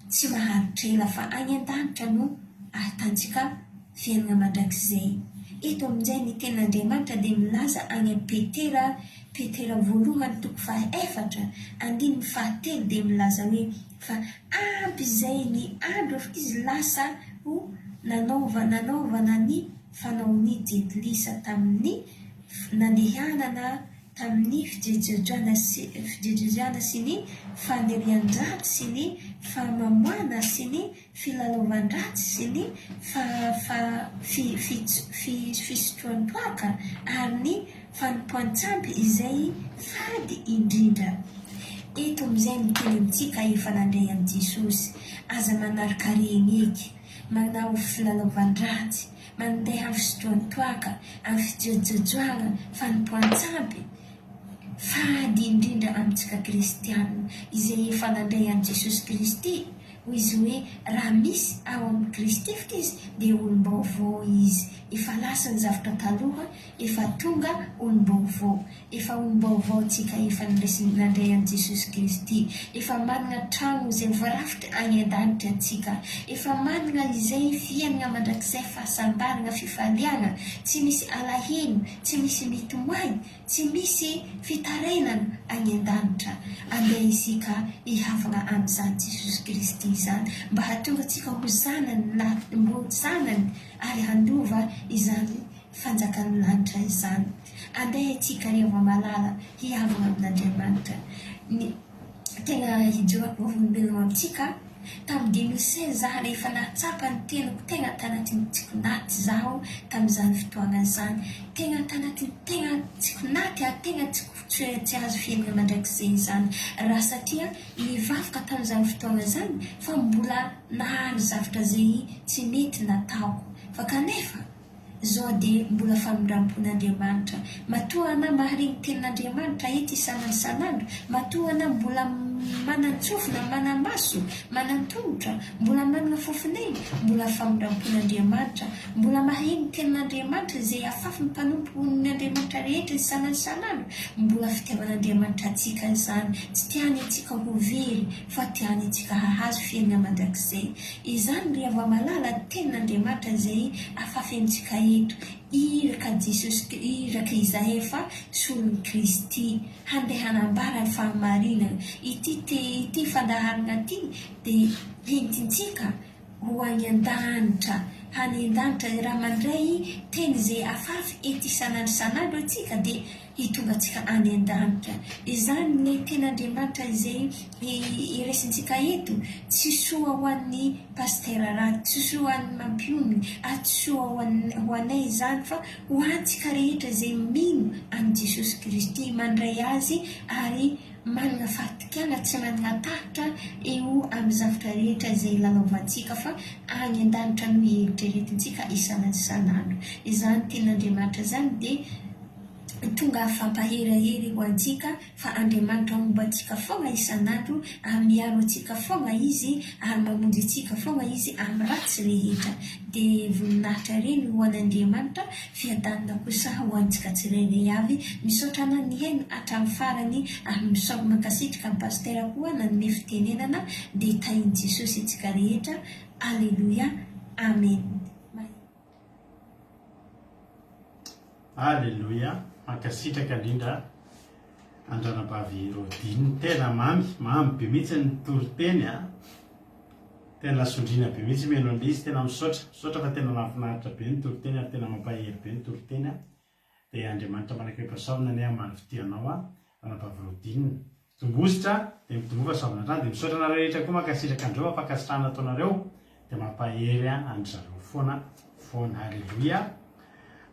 tsy maharitra ela fa any an-danitra no ahitantsika fiainana mandrakizay. Eto amin'izay ny tenin'Andriamanitra dia milaza any amin'ny Petera, Petera voalohany toko fahaefatra andininy fahatelo dia milaza hoe fa ampy izay ny andro efa izy lasa ho nanaova nanaovana ny fanaon'ny jentilisa tamin'ny nandehanana tamin'ny fijejojoana sy fijejojoana sy ny fanirian-dratsy sy ny fahamamoana sy ny filalaovan-dratsy sy ny fa fa fi fi fi fisotroan-toaka ary ny fanompoan-tsampy izay fady indrindra. Eto amin'izay miteny amintsika efa nandray an'i Jesosy, aza manarikarena eky, manao filalaovan-dratsy, Mandeha amin'ny fisotroan-toaka, amin'ny fijojojoana, fanompoan-tsampy, fady indrindra amintsika kristiana izay efa nandray an'i Jesosy Kristy, hoy izy hoe raha misy ao amin'i Kristy f'ty izy dia olom-baovao izy, efa lasa ny zavtra taloha, efa tonga olom-baovao. Efa olom-baovao tsika efa nandray an'i Jesosy Kristy. Efa managna tragno izay voarafitra agny an-danitra antsika. Efa managna izay fiaignana mandrakizay, fahasambaragna, fifaliagna, tsy misy alahelo, tsy misy mitomagny, tsy misy fitarainana agny an-danitra. Andeha isika hihavagna amin'izany Jesosy Kristy izany mba hahatonga antsika ho zanany na ho zanany ary handova izany fanjakan'ny lanitra izany. Andeha isika ry hava-malala hihavana amin'Andriamanitra. Ny tegna hijoroako vavolombelogno amintsika, tamin'ny 2016 zaho rehefa nahatsapa ny tenako tegna tanatin'ny tsikonaty zaho tamin'izany fotoagna izany. Tegna tanatin'ny tegna tsikonaty ary tegna tsy azo fiainana mandrakizay izany. Raha satria nivavaka tamin'izany fotoagna izany fa mbola nahary zavatra izay tsy nety nataoko. Fa kanefa. Zao dia mbola famindrampon'Andriamanitra. Matoa anà mahare ny tenin'Andriamanitra eto isan'andro isan'andro, matoa anà mbola manan-tsofina, mana-maso, manan-tongotra, mbola manana fofon'aina, mbola famindrampon'Andriamanitra. Mbola mahare ny tenin'Andriamanitra izay afafin'ny mpanompon'Andriamanitra rehetra isan'andro isan'andro, mbola fitiavan'Andriamanitra antsika izany. Tsy tiany antsika ho very, fa tiany antsika hahazo fiainana mandrakizay. Izany ry hava-malala tenin'Andriamanitra izay afafy amintsika eto, iraka Jesosy iraka izahay fa solon'i Kristy, handeha hanambara ny fahamarinana. Ity te ity fandaharana ity dia entintsika ho any an-danitra, any an-danitra, raha mandray teny izay afafy eto isan'andro isan'andro antsika dia. Hitonga antsika any an-danitra. Izany ny Tenin'Andriamanitra izay iraisintsika eto, tsy soa ho an'ny Pasitera Rado, tsy soa ho an'ny mampionona, ary tsy soa ho an'ny ho anay izany fa ho antsika rehetra izay mino an'i Jesosy Kristy, mandray Azy ary manana fahatokiana tsy manana tahotra eo amin'ny zavtra rehetra izay lalaovantsika fa any an-danitra no eritreretintsika isan'andro isan'andro. Izany Tenin'Andriamanitra izany dia tonga fampaherahery ho antsika fa Andriamanitra homba antsika foagna isan'andro ary miaro antsika foagna Izy ary mamonjy antsika foagna Izy amin'ny ratsy rehetra. Dia voninahitra reny ho an'Andriamanitra, fiadanana kosa ho antsika tsirairay avy. Misaotra anao nihaino hatramin'ny farany ary misaotra mankasitraka an'i Pasitera koa nanome fitenenana dia tahin'i Jesosy antsika rehetra. Aleloia. Amen. Aleloia, mankasitraka indrindra an-dRanabavy Rodine, tena mamy, mamy be mihitsy ny toriteny a, tena sondriana be mihitsy mihaino an'ilay izy, tena misaotra, misaotra fa tena nahafinaritra be ny toriteny ary tena mampahery be ny toriteny a, dia Andriamanitra manakaipahasoavina anie hamaly fitia anao a, Ranabavy Rodine. Mitombozotra dia mitomboa fahasoavana hatrany dia misaotra anareo rehetra koa mankasitraka andreo fa fankasitrahana ataonareo dia mampahery andry zareo foana foana Aleloia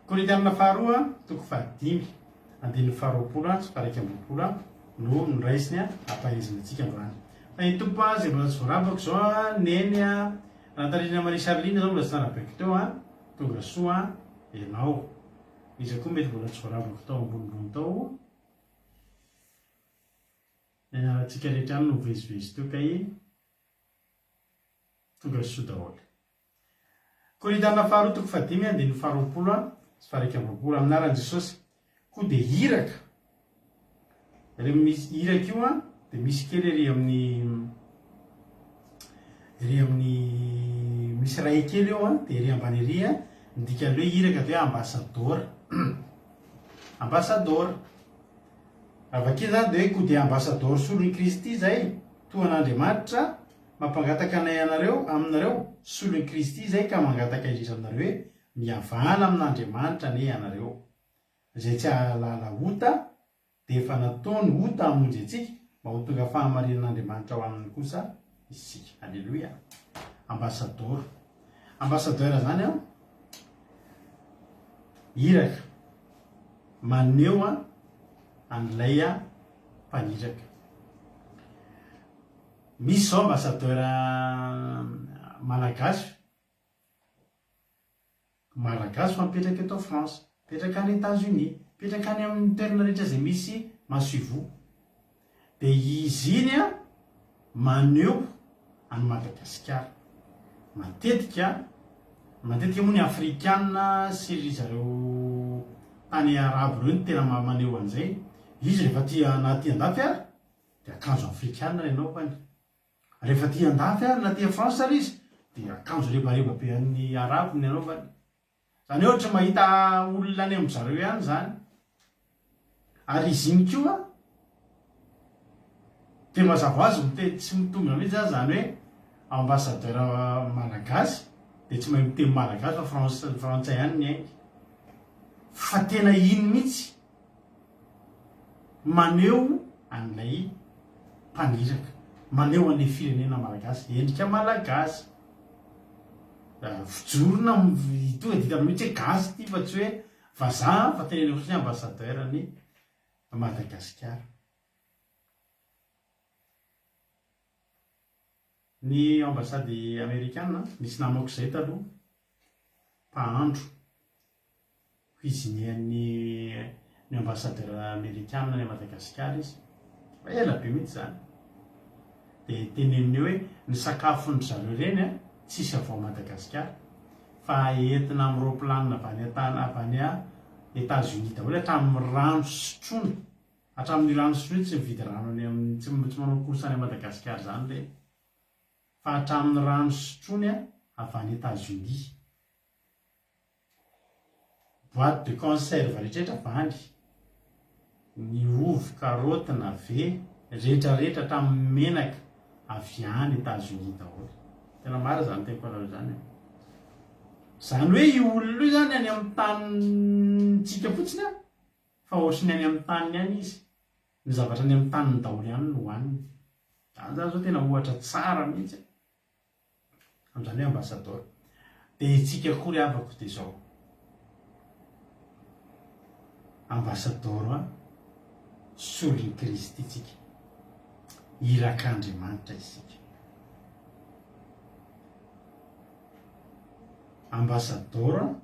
Korintianina faharoa toko fahadimy andininy faharoapolo sy faha-21 no noraisiny hampaherezana antsika androany fa ny Tompo a izay mbola tsy voarabako izao a Neny a Rantarina Marie Charline izao mbola tsy narabaiko teo a tonga soa ianao iza koa mety mbola tsy voarabako tao ambonimbony tao Ny anarantsika rehetra ihany no mivezivezy teo kay tonga soa daholo. Korintiana faharoa toko fahadimy andininy faharoapolo sy faha-21 amin'ny anaran'i Jesosy koa dia iraka Ireo misy iraka io an dia misy kely ery amin'ny ery amin'ny misy ray kely eo an dia ery ambany ery an ny dikan'ilay hoe iraka dia hoe ambassador ambassador Raha vakina izany dia hoe koa dia ambasadaoro solon'i Kristy izay, toa an'Andriamanitra, mampangataka anay anareo, aminareo, solon'i Kristy izay ka mangataka indrindra aminareo hoe, mihavana amin'Andriamanitra anie ianareo. Izay tsy hahalala ota dia efa nataony ota hamonjy antsika mba ho tonga fahamarinan'Andriamanitra ao aminy kosa isika. Aleloia. Ambasadaoro. Ambassadeur izany an, iraka. Maneho an'ilay mpaniraka. Misy izao ambassadeur malagasy, malagasy fa mipetraka eto France, mipetraka any Etats Unis, mipetraka any amin'ny toerana rehetra izay misy masoivoho. Dia izy iny maneho an'i Madagasikara. Matetika, matetika moa ny afrikana sy ry zareo tany arabo ireo no tena maneho an'izay. Izy rehefa aty na aty andafy ary dia akanjo afrikana ny anaovany. Rehefa aty andafy ary na aty France ary izy dia akanjo rebareba be an'ny arabo ny anaovany. Izany hoe ohatry ny mahita olona any amin-dry zareo ihany izany. Ary izy iny koa dia mazava ho azy miteny tsy mitombina mihitsy izany, izany hoe ambassadeur malagasy dia tsy mahay miteny malagasy fa france frantsay ihany ny hainy. Fa tena iny mihitsy maneho an'ilay mpaniraka, maneho an'ilay firenena malagasy, endrika malagasy. Fijorona tonga dia hitanao mihitsy hoe gasy ity fa tsy hoe vazaha fa tenenina fotsiny hoe ambassadeur ny Madagasikara. Ny ambassade amerikana nisy namako izay taloha mpahandro. Cuisinier an'ny ny ambassadeur amerikana any Madagasikara izy. Efa ela be mihitsy izany. Dia teneniny eo hoe ny sakafon-dry zareo ireny an, tsisy avy ao Madagasikara fa entina amin'ny roaplanina avy any an-tany avy any Etats Unis daholo hatramin'ny rano sotroina. Hatramin'ny rano sotroina tsy mividy rano any amin'ny tsy tsy manao course any Madagasikara izany ireny. Fa hatramin'ny rano sotroiny avy any Etats Unis. Boite de conserve rehetra vandy, ny ovy, carotte, navet, rehetra rehetra hatramin'ny menaka avy any Etats Unis daholo. Tena marina izany teniko anareo izany an. Izany hoe io olona io izany any amin'ny tanintsika fotsiny an. Fa ohatry ny any amin'ny taniny any izy. Ny zavatra any amin'ny taniny daholo ihany no hohaniny. Izany izany izao tena ohatra tsara mihitsy e. Amin'izany hoe ambassador. Dia itsika koa ry havako dia izao. Ambassador solon'i Kristy tsika. Irak'Andriamanitra isika. Ambassador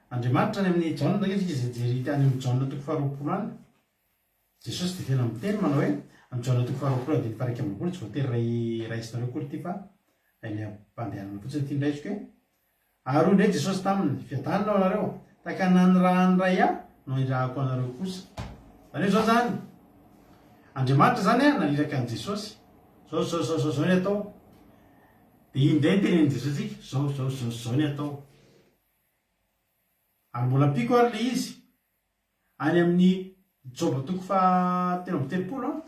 Andriamanitra any amin'ny Jaona, ndao isika izay jery any amin'ny Jaona toko faharoapolo any. Jesosy dia tena miteny manao hoe, amin'ny Jaona toko faharoapolo andininy faha-21, tsy voatery ray raisinareo akory ity fa ilay ampandehanana fotsiny ity no raisiko hoe, Ary hoy indray Jesosy taminy, Fiadanana ho anareo, tahaka ny nanirahan'ny Ray Ahy no anirahako anareo kosa. Izany hoe izao izany, Andriamanitra izany naniraka an'i Jesosy, izao izao izao izao izao ny atao. Dia iny indray ny tenenin'i Jesosy antsika, izao izao izao izao ny atao. Ary mbola ampiako ary ilay izy, Any amin'ny Joba toko faha 33 an.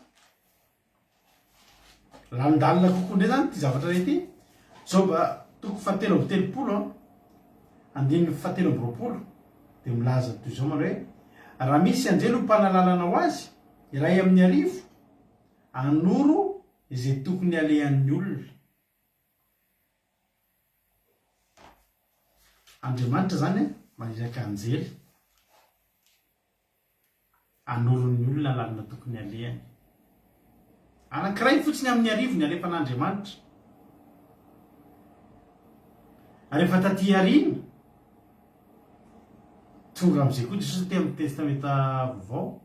Lalindalina kokoa indray zany ity zavatra iray ity. Joba toko faha 33 an, andininy faha 23 dia milaza toy izao manao hoe raha misy anjely ho mpanalalana ho azy, iray amin'ny arivo, hanoro izay tokony halehan'ny olona. Andriamanitra izany maniraka anjely hanoro ny olona lalana tokony halehany. Anankiray fotsiny amin'ny arivony alefan'Andriamanitra. Rehefa taty aoriana, tonga amin'izay koa Jesosy aty amin'ny Testamenta Vaovao,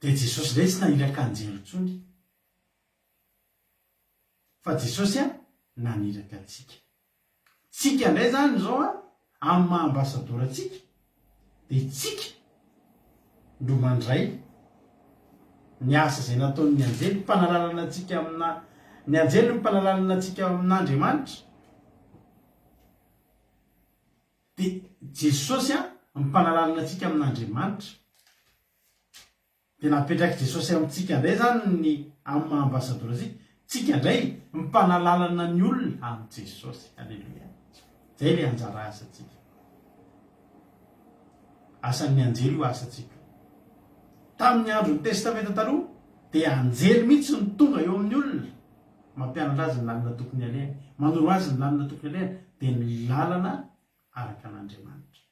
dia Jesosy indray tsy naniraka anjely intsony. Fa Jesosy a naniraka antsika. Tsika indray zany izao a, amin'ny maha ambassador antsika, dia tsika no mandray ny asa izay nataon'ny anjely mpanalalana antsika amina, ny anjely no mpanalalana antsika amin'Andriamanitra. Dia Jesosy a mpanalalana antsika amin'Andriamanitra. Dia napetrak'i Jesosy amintsika indray izany ny amin'ny maha ambassador antsika, tsika indray mpanalalana ny olona amin'i Jesosy. Aleloia. Izay ilay anjara asantsika. Asan'ny anjely io asantsika io. Tamin'ny andron'ny Testamenta Taloha dia anjely mihitsy no tonga eo amin'ny olona mampianatra azy ny lalana tokony alehany, manoro azy ny lalana tokony alehany, dia ny lalana araka an'Andriamanitra.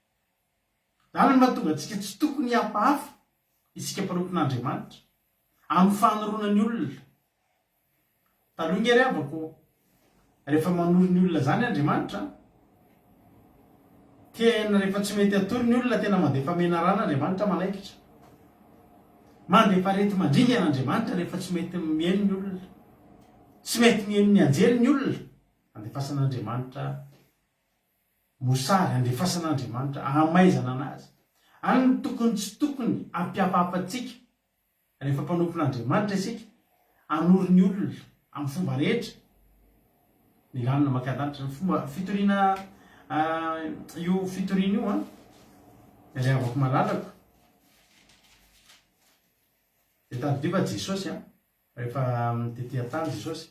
Izany no mahatonga antsika tsy tokony hihafahafa, isika mpanompon'Andriamanitra, amin'ny fanoroana ny olona. Taloha nge ry havako, rehefa manoro ny olona izany Andriamanitra, tena rehefa tsy mety atoro ny olona, tena mandefa menarana Andriamanitra manaikitra. Mandefa areti-mandringana Andriamanitra rehefa tsy mety mihaino ny olona. Tsy mety mihaino ny anjely ny olona, andefasan'Andriamanitra mosary, andefasan'Andriamanitra hamaizana anazy. Any no tokony tsy tokony hampihafahafa antsika rehefa mpanompon'Andriamanitra isika, hanoro ny olona amin'ny fomba rehetra ny lalana mankany an-danitra. Ny fomba fitoriana io fitoriana io an, ry havako malalako, dia tadidio fa Jesosy an, rehefa tety an-tany Jesosy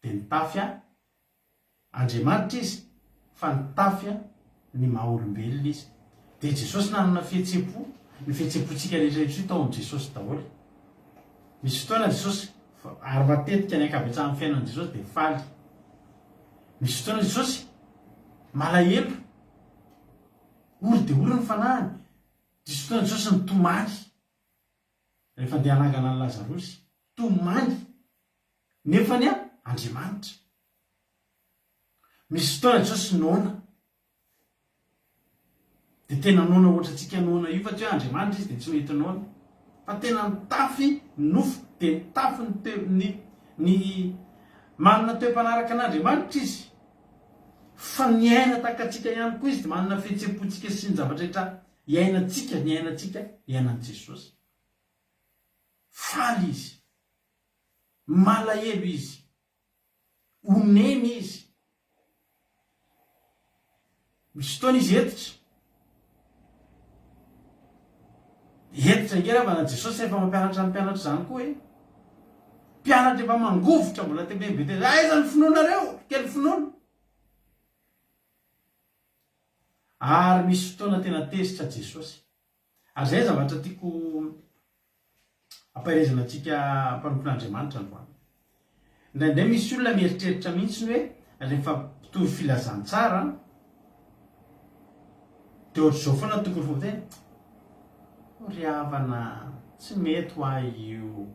dia nitafy an, Andriamanitra izy fa nitafy ny maha olombelona izy. Dia Jesosy nanana fihetsem-po, ny fihetsem-pontsika rehetra rehetra io tao amin'i Jesosy daholo. Misy fotoana Jesosy, ary matetika ny ankabetsahan'ny fiainan'i Jesosy dia faly. Misy fotoana Jesosy malahelo, ory dia ory ny fanahiny. Misy fotoana Jesosy nitomany rehefa andeha hanangana an'i Lazarosy, tomany. Nefa anie Andriamanitra. Misy fotoana Jesosy noana. Dia tena noana ohatrantsika noana io fa tsy hoe Andriamanitra izy dia tsy mety noana. Fa tena nitafy nofo dia nitafy ny toe ny ny manana toe-panaraka an'Andriamanitra izy. Fa niaina tahaka antsika ihany koa izy dia manana fihetsem-pontsika sy ny zavatra rehetra iainantsika, niainantsika, iainan'i Jesosy. Faly izy. Malahelo izy. Onena izy. Misy fotoana izy hentitra. Hentitra ange raha na Jesosy efa mampianatra ny mpianatra izany koa e. Mpianatra efa mangovitra mbola tena be tena. Aiza ny finoanareo? Kely finoana. Ary misy fotoana tena tezitra Jesosy. Ary izay zavatra tiako ampaherezana antsika mpanompon'Andriamanitra androany. Indraindray misy olona mieritreritra mihitsy hoe rehefa mpitory filazantsara dia ohatr'izao foana no tokony fomba fiteny, O ry havana, tsy mety ho ahy io.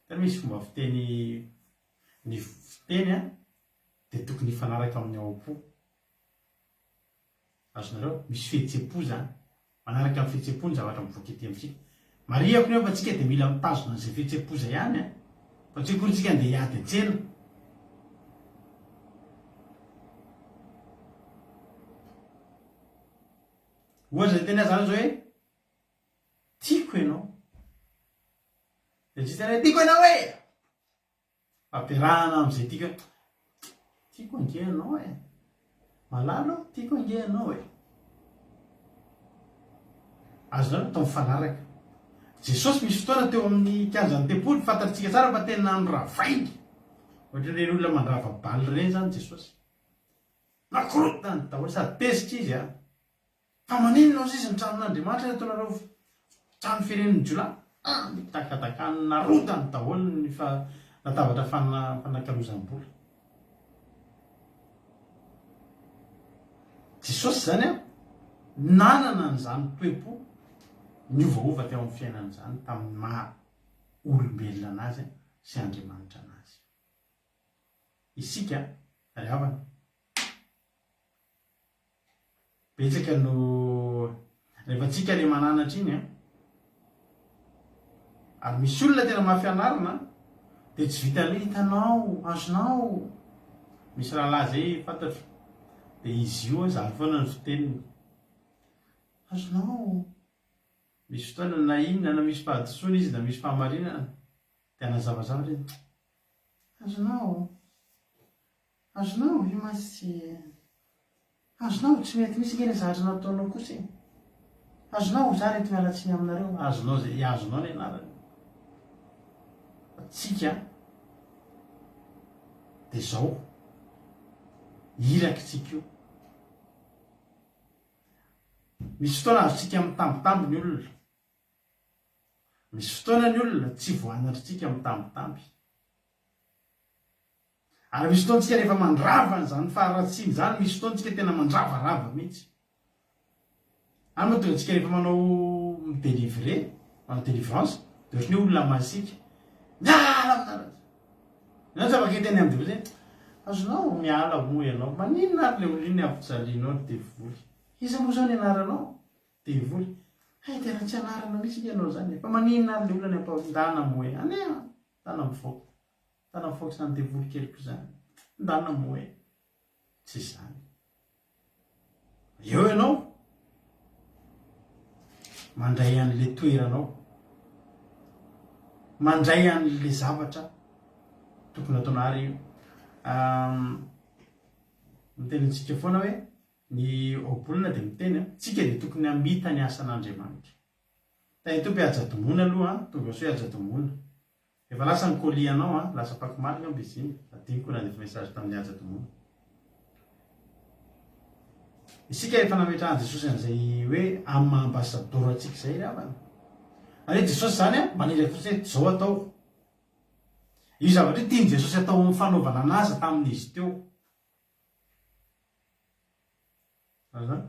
Tena misy fomba fiteny, ny fiteny dia tokony hifanaraka amin'ny ao am-po. Azonareo? Misy fihetsem-po izany. Manaraka ny fihetsem-po ny zavatra mivoaka ety amintsika. Marihako nefa fa tsika dia mila mitazona an'izay fihetsem-po izay ihany an! Fa tsy hoe akory tsika andeha hiady an-tsena. Ohatra izay teny aho izany izao hoe, tiako ianao. Dia tsy hiteny hoe tiako ianao e! Ampiarahana amin'izay tiako hoe tiako ange ianao e! Malala ô, tiako ange ianao e! Azonareo atao mifanaraka. Jesosy misy fotoana teo amin'ny kianjan'ny tempoly, fantatsika tsara fa tena noravainy. Ohatran'ireny olona mandrava bal ireny izany Jesosy. Nakorontany daholo sady tezitra izy an! Fa maninona ozy izy ny tranon'Andriamanitra ny ataonareo trano firen'ny jiolahy? Ah! Nitakatakan narodany daholo ny fa latabatra fanakalozam-bola. Jesosy izany an, nanana an'izany toe-po niovaova teo amin'ny fiainany izany tamin'ny maha olombelona anazy sy Andriamanitra anazy. Isika ry havana, Betsaka no rehefa tsika le mananatra iny an, ary misy olona tena mafy anarina dia tsy vitan'ny hoe hitanao, azonao, misy rahalahy zay fantatro dia izy io zany foana ny fiteniny, azonao, misy fotoana na inona na misy fahadisoana izy na misy fahamarinana dia hanazava zavatra izy, azonao. Azonao io mantsy tsy Azonao, tsy mety mihitsy ange ilay zavatra nataonao kosa e! Azonao, za reto miala tsiny aminareo, azonao zay, i azonao ny anarany. Fa tsika de zao, iraky tsika io. Misy fotoana azontsika mitambitamby ny olona. Misy fotoana ny olona tsy voanatritsika mitambitamby. Ary misy fotoana tsika rehefa mandrava an'izany faharatsiana izany, misy fotoana tsika tena mandravarava mihitsy. Any mahatonga antsika rehefa manao mi-delivrer, manao délivrance, dia ohatran'ny hoe olona masiaka. Miala aminareo! Ianao tsy afaka hiteny amin'ny devoly hoe, azonao miala moa ianao, maninona ary ilay olona iny ampijalianao ry devoly? Iza moa izao ny anaranao? Devoly. Hay tena tsy anarana mihitsy ange ianao izany e! Fa maninona ary ilay olona ny ampahondana moa e? Anie an! Ndana mivoaka. Ndana mivoaka izany devoly keliko izany. Ndana moa e! Tsy izany. Eo ianao mandray an'ilay toeranao. Mandray an'ilay zavatra tokony ataonao ary miteny antsika foana hoe Ny ohabolana dia miteny an, tsika dia tokony hamita ny asan'Andriamanitra. Tahin'ny Tompo i Hajadomoana aloha an, tonga soa i Hajadomoana. Efa lasa ny colis anao an, lasa afakomaly angamba izy iny, adinoko nandefa message tamin'i Hajadomoana. Isika efa nametrahan'i Jesosy an'izay hoe amin'ny maha ambassador antsika izay ry havana. Ary hoe Jesosy izany an, maniraka fotsiny hoe izao atao. Io zavatra io tian'i Jesosy atao amin'ny fanaovana an'aza tamin'izy teo.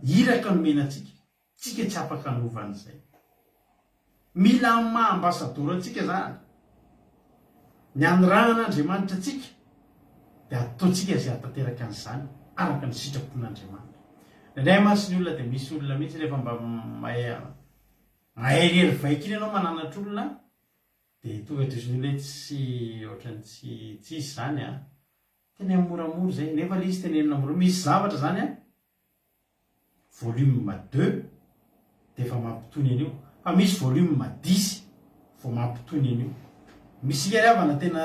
Iraka nomena antsika, tsika tsy afaka hanova an'izay. Mila amin'ny maha ambasadaoro antsika izany. Ny anirahan'Andriamanitra antsika dia ataontsika izay hahatanteraka an'izany araka ny sitrapon'Andriamanitra. Indraindray mantsy ny olona dia misy olona mihitsy rehefa mba mahay maherihery vaika iny ianao mananatra olona dia tonga dia ohatran'ny hoe tsy ohatran'ny tsy tsy izy izany an. Teneno moramora izay, nefa ilay izy tenenina moramora, misy zavatra izany an, volume deux dia efa mampitony an'io, fa misy volume dix vao mampitony an'io. Misy ry havana tena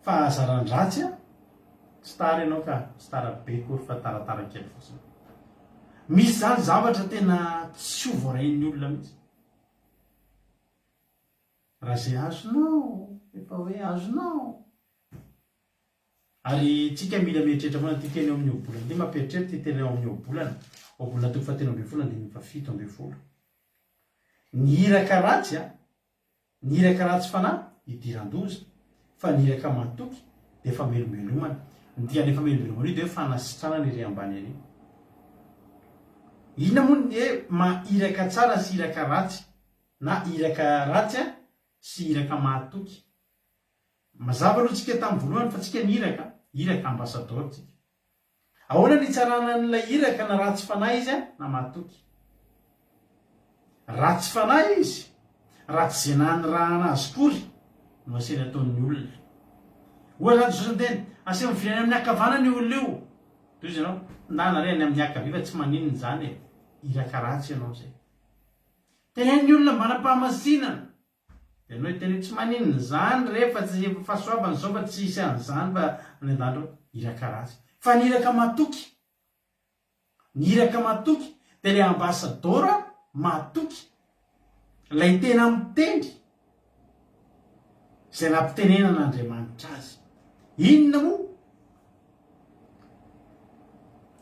fahazaran-dratsy an, tsy tara ianao ka, tsy tara be akory fa taratara kely fotsiny. Misy izany zavatra tena tsy ho voarain'ny olona mihitsy. Raha izay azonao, efa hoe azonao. Ary tsika mila mieritreritra foana ity teny ao amin'ny ohabolana ity, mampieritreritra ity teny ao amin'ny ohabolana, ohabolana toko fahatelo ambin'ny folo andininy fahafito ambin'ny folo. Ny iraka ratsy a, ny iraka ratsy fanahy idiran-doza, fa ny iraka mahatoky dia famelombelomana. Ny dikan'ilay famelombelomana io dia hoe fanasitranana ery ambany ery. Inona moa ny hoe maha iraka tsara sy iraka ratsy na iraka ratsy sy iraka mahatoky? Mazava aloha tsika tamin'ny voalohany fa tsika ny iraka, iraka, ambassador tsika. Ahoana ny hitsarana an'ilay iraka na ratsy fanahy izy na mahatoky? Ratsy fanahy izy raha tsy izay nanirahana azy kory no asainy ataon'ny olona. Ohatra izany Jesosy niteny, asaivo mividy any amin'ny ankavanana io olona io. Toy izy ianao, ndana re any amin'ny ankavia fa tsy maninona izany e. Iraka ratsy ianao izay. Teneno ny olona mba hanam-pahamasinana. Dia ianao hiteny hoe tsy maninona izany re fa tsy efa fahasoavana izao fa tsy hisy an'izany fa any an-danitra ao. Iraka ratsy. Fa ny iraka matoky, ny iraka matoky dia ilay ambasadaoro matoky, ilay tena mitendry izay nampitenenan'Andriamanitra azy. Inona moa?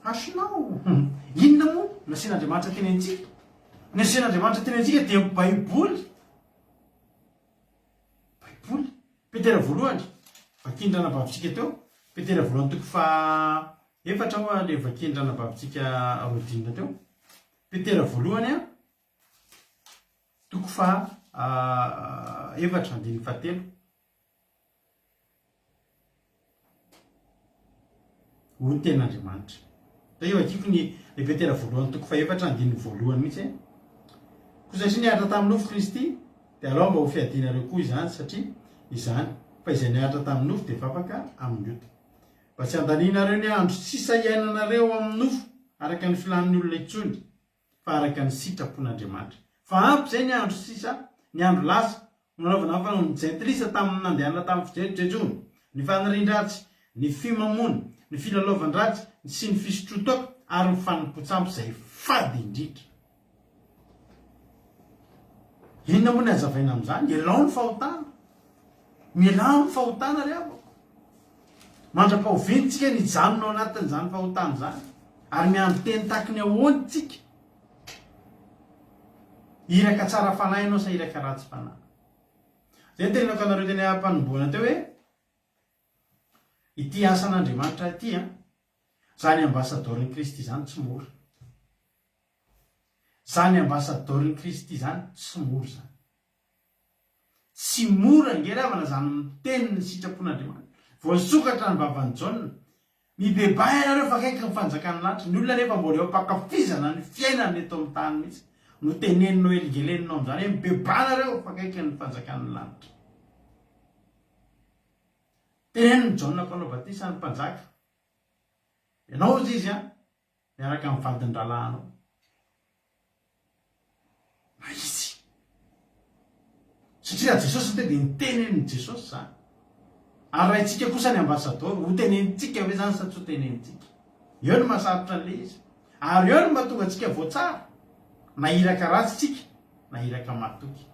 Hasinao. Inona moa nasian'Andriamanitra tenentsika? Ny asian'Andriamanitra tenentsika dia ny Baiboly. Baiboly. Petera voalohany, vakian-dranabavintsika teo. Petera voalohany toko faha efatra hoa le vakian-dranabavintsika Rodine teo. Petera voalohany a, toko faha efatra andininy fahatelo. Hoy ny tenin'Andriamanitra. Dia io vakiko ny ny Petera voalohany toko fahefatra andininy voalohany mihitsy e. Koa satria niaritra tamin'ny nofo Kristy, dia alao mba ho fiadianareo koa izany, satria izany, fa izay niaritra tamin'ny nofo dia efa afaka amin'ny ota. Mba tsy handanianareo ny andro sisa iainanareo ao amin'ny nofo araka ny filàn'ny olona intsony, fa araka ny sitrapon'Andriamanitra. Fa ampy izay ny andro sisa, ny andro lasa, Nanaovana fanaon'ny jentilisa tamin'ny nandehanana tamin'ny fijejojejoana, ny fanirian-dratsy, ny fimamoana, ny filalaovan-dratsy sy ny fisotroan-toaka ary ny fanompoan-tsampy izay fady indrindra. Inona moa ny hazavaina amin'izany? Ialao ny fahotana. Mialà amin'ny fahotana ry havako. Mandra-pahoviana tsika ny hijanona ao anatin'izany fahotana izany ary miandry teny tahaky ny ahoana tsika? Iraka tsara fanahy ianao sa iraka ratsy fanahy? Zay ny tenenako anareo teny am-panombohana teo hoe ity asan'Andriamanitra ity an, zany ambasadaorin'i Kristy zany tsy mora. Zany ambasadaorin'i Kristy zany tsy mora zany. Tsy mora ange ry havana zany miteny ny sitrapon'Andriamanitra. Voasokatra ny vavan'i Jaona. Mibebaha ianareo fa akaiky ny fanjakan'ny lanitra. Ny olona anefa mbola eo am-pankafizana ny fiainana eto amin'ny tany mihitsy no teneninao helingeleninao amin'izany hoe mibebaha nareo fa akaiky ny fanjakan'ny lanitra. Tenenin'i Jaona mpanao batisa ny mpanjaka. Ianao hozy izy an, miaraka amin'ny vadin-drahalahinao. Mahitsy. Satria raha Jesosy no teo dia nitenenin'i Jesosy izany. Ary raha itsika kosa ny ambasadaoro, ho tenenintsika ve izany sa tsy ho tenenintsika? Eo no mahasarotra an'ilay izy. Ary eo no mahatonga antsika voatsara, na iraka ratsy tsika, na iraka mahatoky.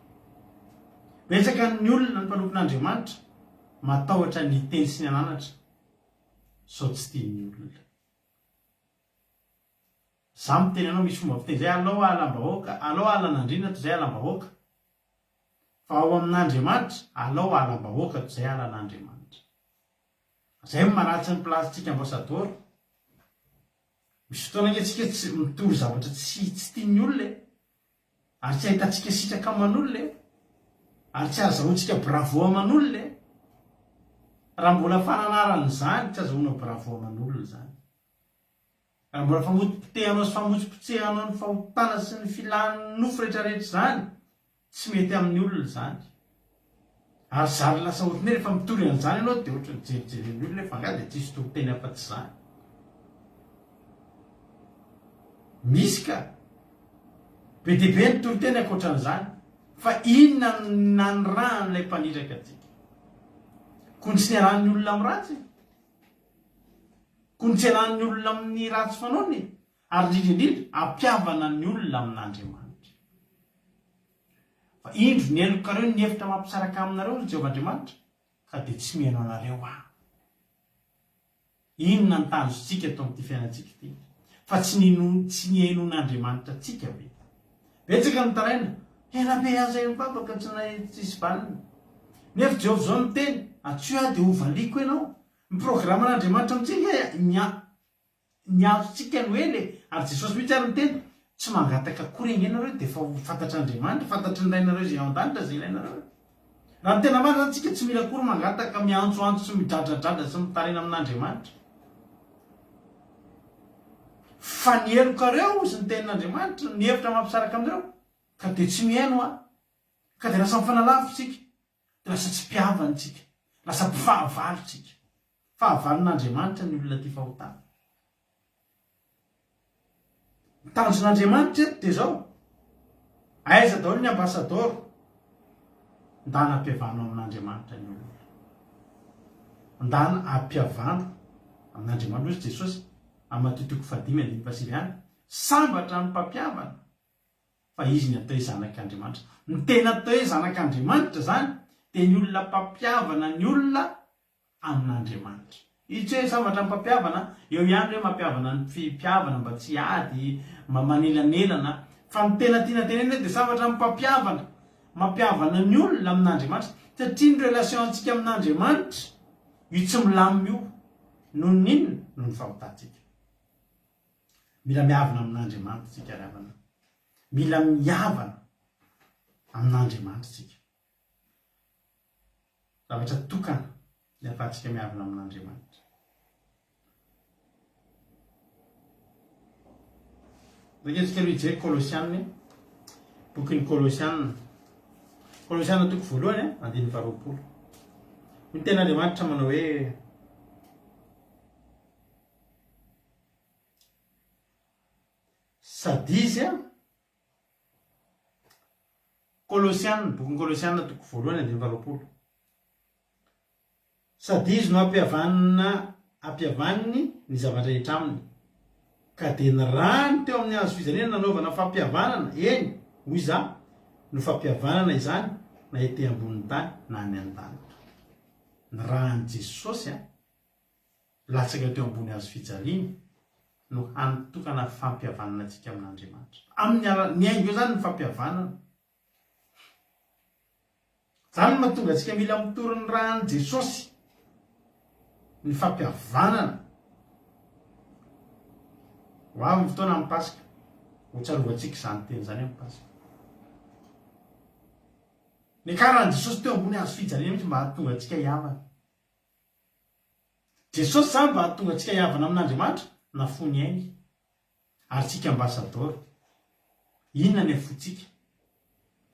Betsaka ny olona, ny mpanompon'Andriamanitra, matahotra ny hiteny sy ny hananatra sao tsy tian'ny olona. Za miteny anao misy fomba fiteny zay alao alam-bahoaka, alao alan'andriana toy izay alam-bahoaka. Fa ao amin'Andriamanitra, alao alam-bahoaka toy izay alan'Andriamanitra. Zay no maharatsy ny place-tsika ambassador. Misy fotoana ange tsika tsy mitory zavatra tsy tsy tian'ny olona e. Ary tsy ahitantsika sitraka aman'olona e. Ary tsy ahazahoantsika bravo aman'olona e. Raha mbola fananarana izany, tsy azahoana bravo aman'olona izany. Raha mbola famotipotehanao sy famotsipotsehanao ny fahotana sy ny filan'ny nofo rehetrarehetra izany, tsy mety amin'ny olona izany. Ary zary lasa ohatran'ny hoe rehefa mitory an'izany ianao dia ohatran'ny jerijeren'ny olona hoe fa angaha dia tsisy toriteny afa-tsy izany. Misy ka! Be dia be ny toriteny ankoatran'izany. Fa inona no nanirahan'ilay mpaniraka antsika? Koa ny tsy niarahan'ny olona amin'ny ratsy e! Koa ny tsy ialàn'ny olona amin'ny ratsy fanaony e! Ary indrindra indrindra, hampihavana ny olona amin'Andriamanitra. Fa indro, ny helokareo ny hevitra mampisaraka aminareo, ry Jehovah Andriamanitra, ka dia tsy mihaino anareo Aho. Inona ny tanjontsika eto amin'ity fiainantsika ity? Fa tsy ny tsy nihainoan'Andriamanitra antsika ve? Betsaka ny mitaraina, ela be aza eo mivavaka tsy nahay tsisy valiny. Nefa Jehovah izao miteny, antsoy aho dia hovaliako ianao. Ny programan'Andriamanitra amintsika ny ny azontsika no ela e! Ary Jesosy mihitsy ary niteny, tsy mangataka akory ange nareo dia efa ho fantatr'Andriamanitra, fantatry ny Rainareo izay ao an-danitra izay ilainareo e! Raha ny tena marina zany tsika tsy mila akory mangataka, miantsoantso sy midradradradra sy mitaraina amin'Andriamanitra. Fa ny helokareo sy ny tenin'Andriamanitra, ny hevitra mampisaraka aminareo, ka dia tsy mihaino aho. Ka dia lasa mifanalavitra tsika, dia lasa tsy mpihavana tsika, lasa mpifahavalo tsika. Fahavalon'Andriamanitra ny olona tia fahotana. Ny tanjon'Andriamanitra eto dia izao, aiza daholo ny ambasadaoro? Ndana ampihavano amin'Andriamanitra ny olona. Ndana ampihavano amin'Andriamanitra. Hoy Jesosy amin'ny Matio toko fahadimy andininy fahasivy ihany, sambatra ny mpampihavana fa izy ny atao hoe zanak'Andriamanitra. Ny tena atao hoe zanak'Andriamanitra izany dia ny olona mpampihavana ny olona amin'Andriamanitra. Izy tsy hoe sambatra ny mpampihavana, eo ihany hoe mampihavana ny mpihavana mba tsy hiady, mba manelanelana, fa ny tena tiana tenenina dia sambatra ny mpampihavana, mampihavana ny olona amin'Andriamanitra, satria ny relation antsika amin'Andriamanitra io tsy milamina io, noho ny inona? Noho ny fahotantsika. Mila mihavana amin'Andriamanitra isika ry havana, mila mihavana amin'Andriamanitra isika. Zavatra tokana ny ahafahantsika miavona amin'Andriamanitra. Andeha aloha hijery Kolosiana, bokin'ny Kolosiana. Kolosiana toko voalohany, andininy faharoapolo. Hoy ny tenin'Andriamanitra manao hoe Sady izy Kolosiana, Bokin'ny Kolosiana toko voalohany andininy faharoapolo. Sady izy no ampihavanina ampihavaniny ny zava-drehetra aminy. Ka dia ny rany teo amin'ny hazo fijaliana nanaovana fampihavanana, eny, hoy izaho, no fampihavanana izany na ety ambonin'ny tany na any an-danitra. Ny ran'i Jesosy an! latsaka teo ambony hazo fijaliana no hany tokana fampihavanana antsika amin'Andriamanitra. Amin'ny alalan'ny miainga eo izany ny fampihavanana. Izany no mahatonga antsika mila mitory ny ràn'i Jesosy, ny fampihavanana. Ho avy ny fotoana amin'ny Paska, ho tsarovantsika izany teny izany amin'ny Paska. Niakaran'i Jesosy teo ambony hazo fijaliana mihitsy mba hahatonga antsika hihavana. Jesosy izany mba hahatonga antsika hihavana amin'Andriamanitra nafoy ny ainy. Ary tsika ambasadaoro. Inona ny afointsika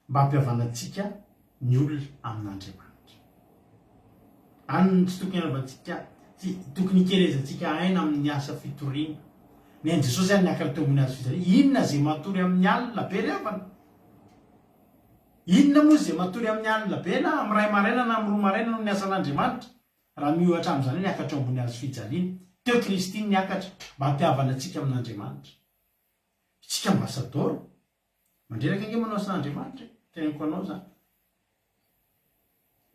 mba hampihavanantsika ny olona amin'Andriamanitra? Any no tsy tokony hanaovantsika, tsy tokony hikelezantsika aina amin'ny asa fitoriana. Ny ain'i Jesosy ary niakatra teo ambony hazo fijaliana. Inona izay matory amin'ny alina be ry havana? Inona moa izay matory amin'ny alina be na amin'ny iray maraina na amin'ny roa maraina noho ny asan'Andriamanitra? Raha miohatra amin'izany hoe niakatra eo ambony hazo fijaliana, teo Kristy no niakatra mba hampihavana antsika amin'Andriamanitra. Isika ambasadaoro, mandreraka ange manao asan'Andriamanitra e, teneniko anao izany.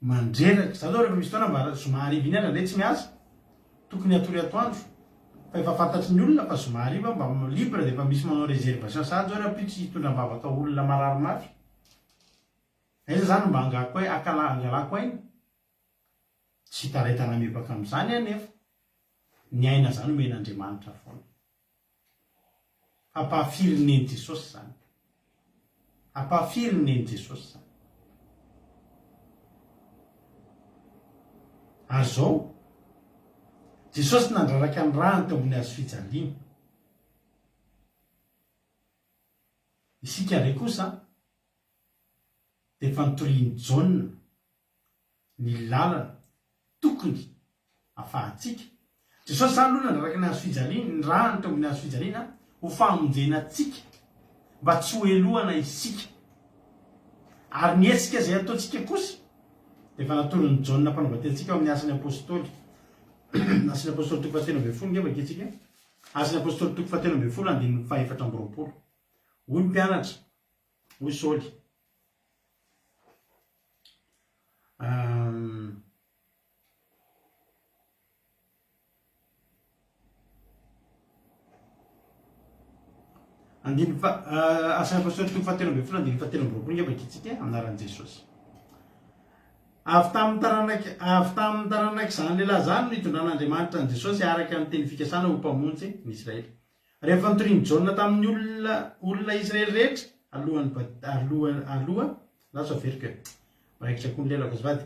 Mandreraka. Za zao rehefa misy fotoana mba zoma hariva iny aho indraindray tsy miasa, tokony hatory atoandro, fa efa fantatry ny olona fa zoma hariva aho mba libre dia efa misy manao réservation sahady zao rahampitso hitondra am-bavaka olona marary mafy. Aiza zany mba angako ai, akala angalako aina? Tsy hitaraitana mibaka amin'izany aho nefa ny aina zany omen'Andriamanitra foana. Ampahafirin'ny nen'i Jesosy izany. Ampahafirin'ny nen'i Jesosy izany. Ary izao, Jesosy nandraraka ny rany teo ambony hazo fijaliana. Isika indray kosa dia efa notorian'i Jaona ny lalana tokony afahantsika. Jesosy izany aloha nandraraka ny hazo fijaliana, ny rany teo ambony hazo fijaliana ho famonjena antsika mba tsy ho helohana isika. Ary ny hetsika izay ataontsika kosa dia efa natoron'i Jaona mpanao batemy antsika ao amin'ny Asan'ny Apostoly. Asan'ny Apostoly toko fahatelo ambinifolo nge vakintsika. Asan'ny Apostoly toko fahatelo ambinifolo andininy fahefatra amby roapolo. Hoy ny mpianatra, hoy Saoly. Andininy faha, Asan'ny Apostoly toko fahatelo ambinifolo andininy fahatelo ambiroapolo ange vakintsika e, amin'ny anaran'i Jesosy. Avy tamin'ny taranak'i, avy tamin'ny taranak'izany lehilahy izany no nitondran'Andriamanitra an'i Jesosy araka ny teny fikasana ho Mpamonjy ny Israely. Rehefa notorian'i Jaona tamin'ny olona, olona Israely rehetra, alohan'ny bat, aloha, aloha, lasa averiko e. Miraikitra koa ny lelako azafady.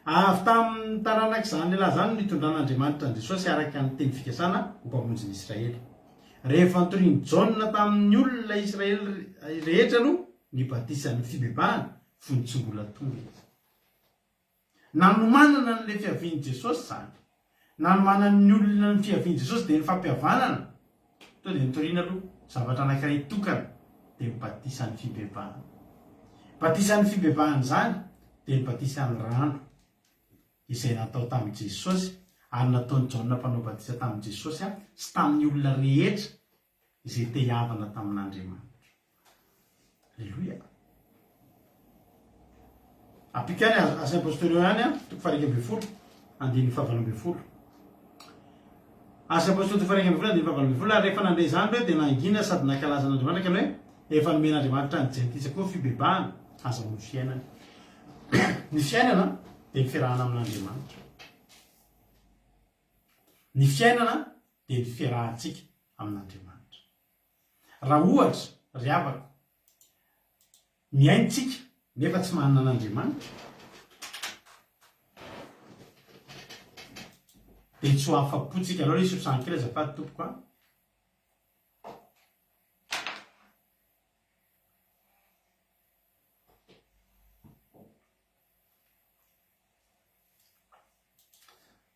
Avy tamin'ny taranak'izany lehilahy izany no nitondran'Andriamanitra an'i Jesosy araka ny teny fikasana ho Mpamonjy ny Israely. Rehefa notorian'i Jaona tamin'ny olona Israely rehetra aloha ny batisan'ny fibebahana fony tsy mbola tonga izy. Nanomanana an'ilay fiavian'i Jesosy izany. Nanomanan'ny olona ny fiavian'i Jesosy dia ny fampihavanana. Tonga dia notoriana aloha zavatra anankiray tokana dia ny batisan'ny fibebahana. Batisan'ny fibebahana izany dia ny batisan'ny rano izay natao tamin'i Jesosy ary nataon'i Jaona Mpanao Batisa tamin'i Jesosy sy tamin'ny olona rehetra izay te hihavana tamin'Andriamanitra. Aleloia. Ampiko ihany Asan'ny Apôstôly eo ihany, toko faha 11, andininy faha 18. Asan'ny Apôstôly toko faha 11, andininy faha 18, ary rehefa nandre izany ireo dia nangina sady nankalaza an'Andriamanitra ka hoe efa nomen'Andriamanitra ny jentilisa koa ny fibebahana, hazahoany fiainana. Ny fiainana dia ny fiarahana amin'Andriamanitra. Ny fiainana dia ny fiarahantsika amin'Andriamanitra. Raha ohatra, ry havako, mihaino tsika nefa tsy manana an'Andriamanitra, dia tsy ho afa-po tsika. Aleo hisy resahana kely azafady tompoko a.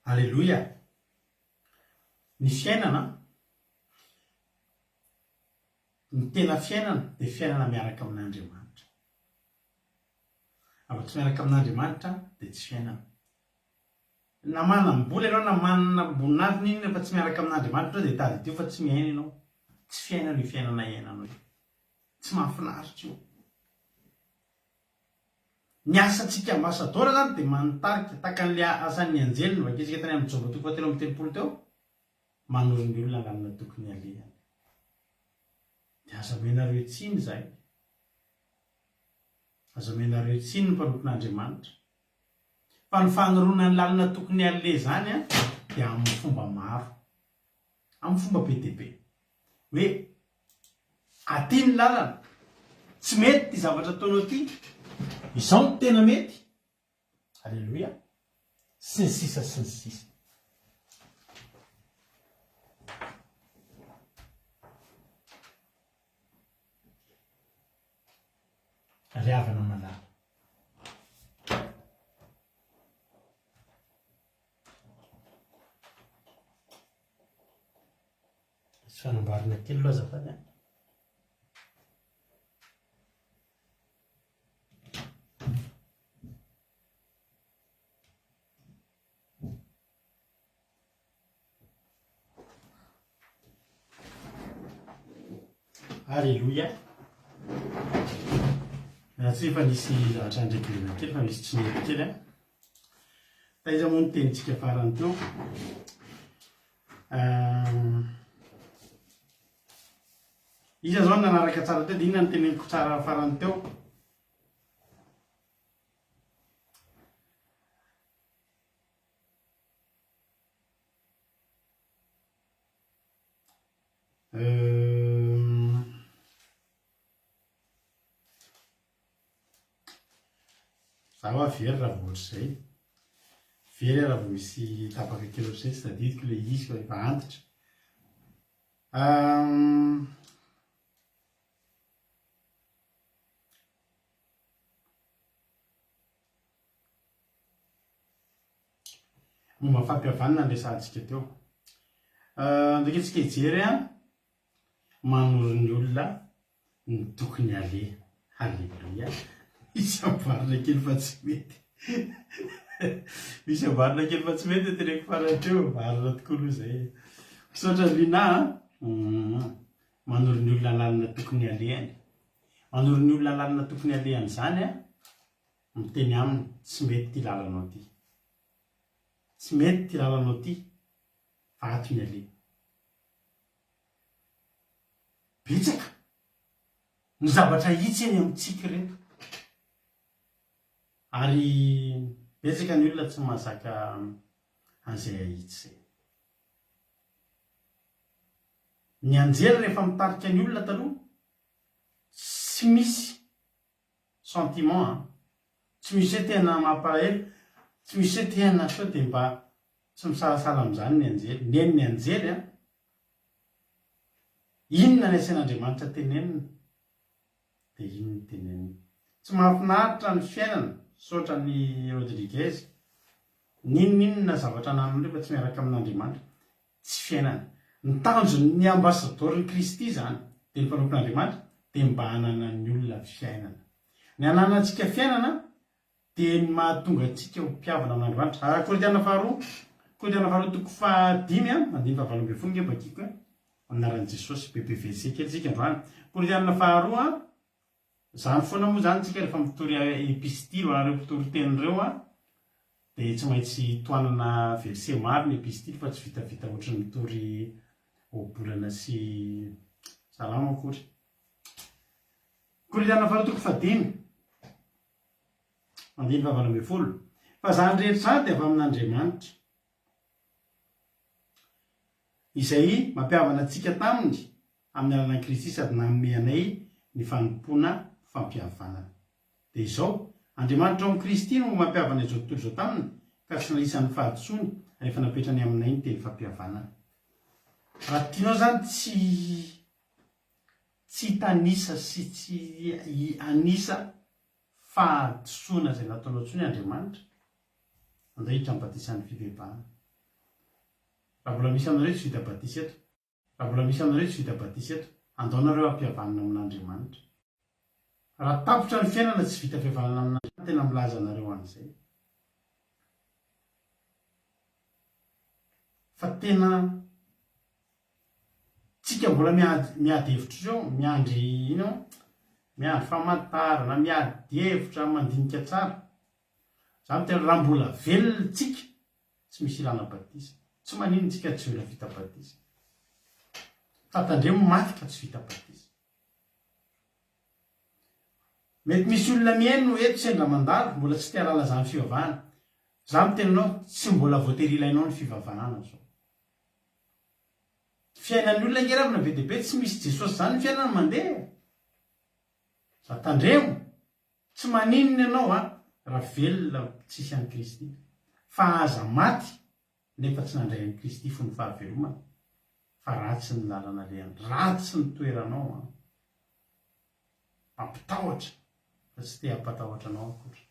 Aleloia! Ny fiainana, ny tena fiainana dia fiainana miaraka amin'Andriamanitra. Raha vao tsy miaraka amin'Andriamanitra dia tsy fiainana. Na manam-bola ianao na manana voninahitra n'inona fa tsy miaraka amin'Andriamanitra ianao dia tadidio fa tsy miaina ianao. Tsy fiainana io fiainana iainanao io. Tsy mahafinaritra io. Ny asantsika ambasadaoro zany dia manitarika, tahaka an'ilay asan'ny anjely novakintsika tany amin'ny Joba toko fahatelo ambitelopolo teo, manoro ny olona ny lalana tokony halehany. Dia aza omenareo tsiny izahay. Aza omenareo tsiny ny mpanompon'Andriamanitra. Fa ny fanoroana ny lalana tokony haleha izany dia amin'ny fomba maro. Amin'ny fomba be dia be. Hoe aty ny lalana, tsy mety ity zavatra ataonao ity, izao no tena mety. Aleloia. Sy ny sisa sy ny sisa. Ry havana malala. Misy fanamboarana kely aloha azafady a. Aleloia. Miala tsiny fa nisy zavatra nandreglena kely fa misy tsy nety kely a. Taiza moa ny tenintsika farany teo? Iza zao no nanaraka tsara teo dia inona no teneniko tsara farany teo? Za hoa very raha vao ohatr'izay. Very aho raha vao misy tapaka kely ohatr'izay, tsy tadidiko ilay izy fa efa antitra. Momba ny fampihavanana no resahantsika teo. Andeha isika hijery manoro ny olona ny tokony haleha. Haleloia. Misy amboarina kely fa tsy mety. Misy amboarina kely fa tsy mety teneniko farany teo. Marina tokoa aloha izay. Misaotra Lina a. Manoro ny olona lalana tokony halehany. Manoro ny olona lalana tokony halehany izany a. Miteny aminy, tsy mety ity lalanao ity. Tsy mety ity lalanao ity fa ato ny aleha. Betsaka. Ny zavatra hitsy eny amintsika ireto. Ary betsaka ny olona tsy mahazaka an'izay ahitsy izay. Ny anjely rehefa mitarika ny olona taloha, tsy misy sentiment an! Tsy misy hoe tena mampalahelo, tsy misy hoe tena sao dia mba tsy misalasala amin'izany ny anjely. Nen'ny anjely an! Inona ny asain'Andriamanitra tenenina dia iny no tenenina. Tsy mahafinaritra ny fiainana, misaotra an'i Rodriguez. N'inon'inona zavatra anananao rehefa tsy miaraka amin'Andriamanitra, tsy fiainana. Ny tanjon'ny ambasadaoron'i Kristy izany, dia ny mpanompon'Andriamanitra, dia mba hananan'ny olona fiainana. Ny hananantsika fiainana dia ny mahatonga antsika ho mpihavana amin'Andriamanitra. Ary Korintiana faharoa, Korintiana faharoa toko fahadimy a, andininy fahavalo ambinifolo nge vakiko e, amin'ny anaran'i Jesosy, bebe verset kely tsika androany. Korintiana faharoa, zany foana moa zany tsika rehefa mitory epistily ho anareo mpitory teny ireo a, dia tsy maintsy tohanana verset maro ny epistily fa tsy vitavita ohatry ny mitory ohabolana sy salamo akory. Korintiana faharoa toko fahadimy. Andininy fahavalo ambinifolo. Fa izany rehetra izany dia avy amin'Andriamanitra, izay mampihavana antsika taminy amin'ny alalan'i Kristy sady nanome anay ny fanompoana fampihavanana. Dia izao, Andriamanitra ao amin'i Kristy no mampihavana izao tontolo izao taminy, ka tsy nanisany fahadisoany rehefa napetrany aminay ny teny fampihavanana. Raha tianao izany tsy tsy hitanisa sy tsy hanisa fahadisoana izay nataonao intsony Andriamanitra, andao hiditra amin'ny batisan'ny fibebahana. Raha mbola misy aminareo tsy vita batisa eto, raha mbola misy aminareo tsy vita batisa eto, andao nareo hampihavanina amin'Andriamanitra. Raha tapitra ny fiainana tsy vita fihavanana amin'Andriamanitra, tena milaza anareo an'izay. Fa tena Tsika mbola miady miady hevitra ireo, miandry ino, miandry famantarana, miady hevitra, mandinika tsara. Za miteny raha mbola velona tsika, tsy misy ilana batisa. Tsy maninona tsika tsy olona vita batisa. Fa tandremo maty ka tsy vita batisa. Mety misy olona mihaino eto sendra mandalo, mbola tsy te halala zany fivavahana. Za miteny anao, tsy mbola voatery ilainao ny fivavahana zao. Fiainan'ny olona ange ravina be dia be tsy misy Jesosy zany ny fiainana mandeha e! Za tandremo! Tsy maninona ianao a raha velona tsisy an'i Kristy fa aza maty nefa tsy nandray an'i Kristy fony fahavelomana fa ratsy ny lalana alehany, ratsy ny toeranao an! Mampitahotra fa tsy te hampatahotra anao akory.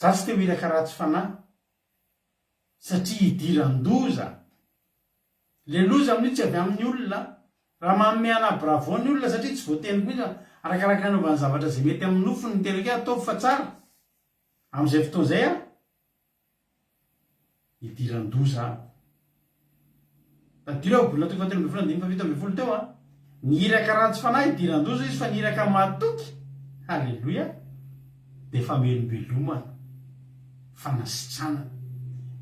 Za tsy te ho iraka ratsy fanahy satria idiran-doza. Le loza amin'io tsy avy amin'ny olona. Raha manome anà bravo ny olona satria tsy voateniko mihitsy fa arakaraka ny anaovany zavatra izay mety amin'ny nofony ny tenako hoe ataovy fa tsara. Amin'izay fotoana izay aho Idiran-doza aho. Tadidio Ohabolana toko fahatelo ambinifolo andininy fahafito ambinifolo teo an! Ny iraka ratsy fanahy idiran-doza izy fa ny iraka matoky, haleloia, dia famelombelomana, fanasitranana.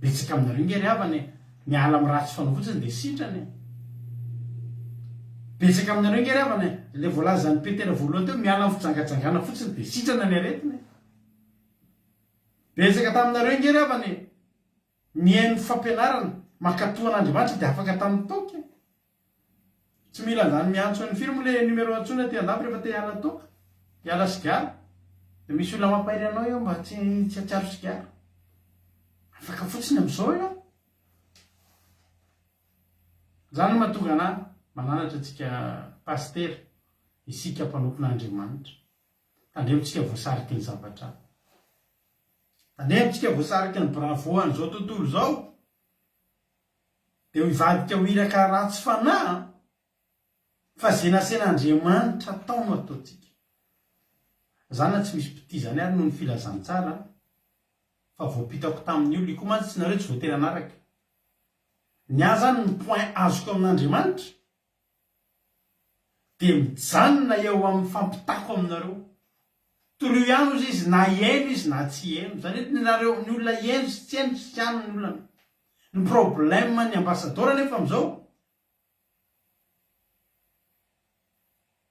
Betsaka aminareo nge ry havana e, miala amin'ny ratsy fanao fotsiny dia sitrana e. Betsaka aminareo nge ry havana e, ilay voalazan'i Petera voalohany teo, miala amin'ny fijangajangana fotsiny dia sitrana ny aretina e. Betsaka taminareo ange ry havana e! Nihaino fampianarana, mankatò an'Andriamanitra dia afaka tamin'ny toaka e! Tsy mila an'izany miantso an'ny firy moa ilay numéro antsoina aty andafy rehefa te hiala toaka, hiala sigara? Dia misy olona mampahery anao eo mba tsy tsy hatsiaro sigara. Afaka fotsiny amin'izao ianao. Izany no mahatonga anà mananatra antsika pasitera, isika mpanompon'Andriamanitra. Tandremo tsika voasariky ny zavatra. Tandremo tsika voasariky ny bravo an'izao tontolo izao. Dia ho hivadika ho iraka ratsy fanahy an. Fa ze nasain'Andriamanitra atao no ataontsika. Za na tsy misy mpitia izany ary noho ny filazantsara an. Fa voapitako tamin'ny olona. Io koa mantsy tsy nareo tsy voatery hanaraka. Ny ahy zany ny point azoko amin'Andriamanitra dia mijanona eo amin'ny fampitako aminareo. Torio ihany ozy izy na hihaino izy na tsy hihaino. Izany hoe ny nareo ny olona hihaino sy tsy hihaino tsy any ny olana. Ny problème ny ambassador anefa amin'izao.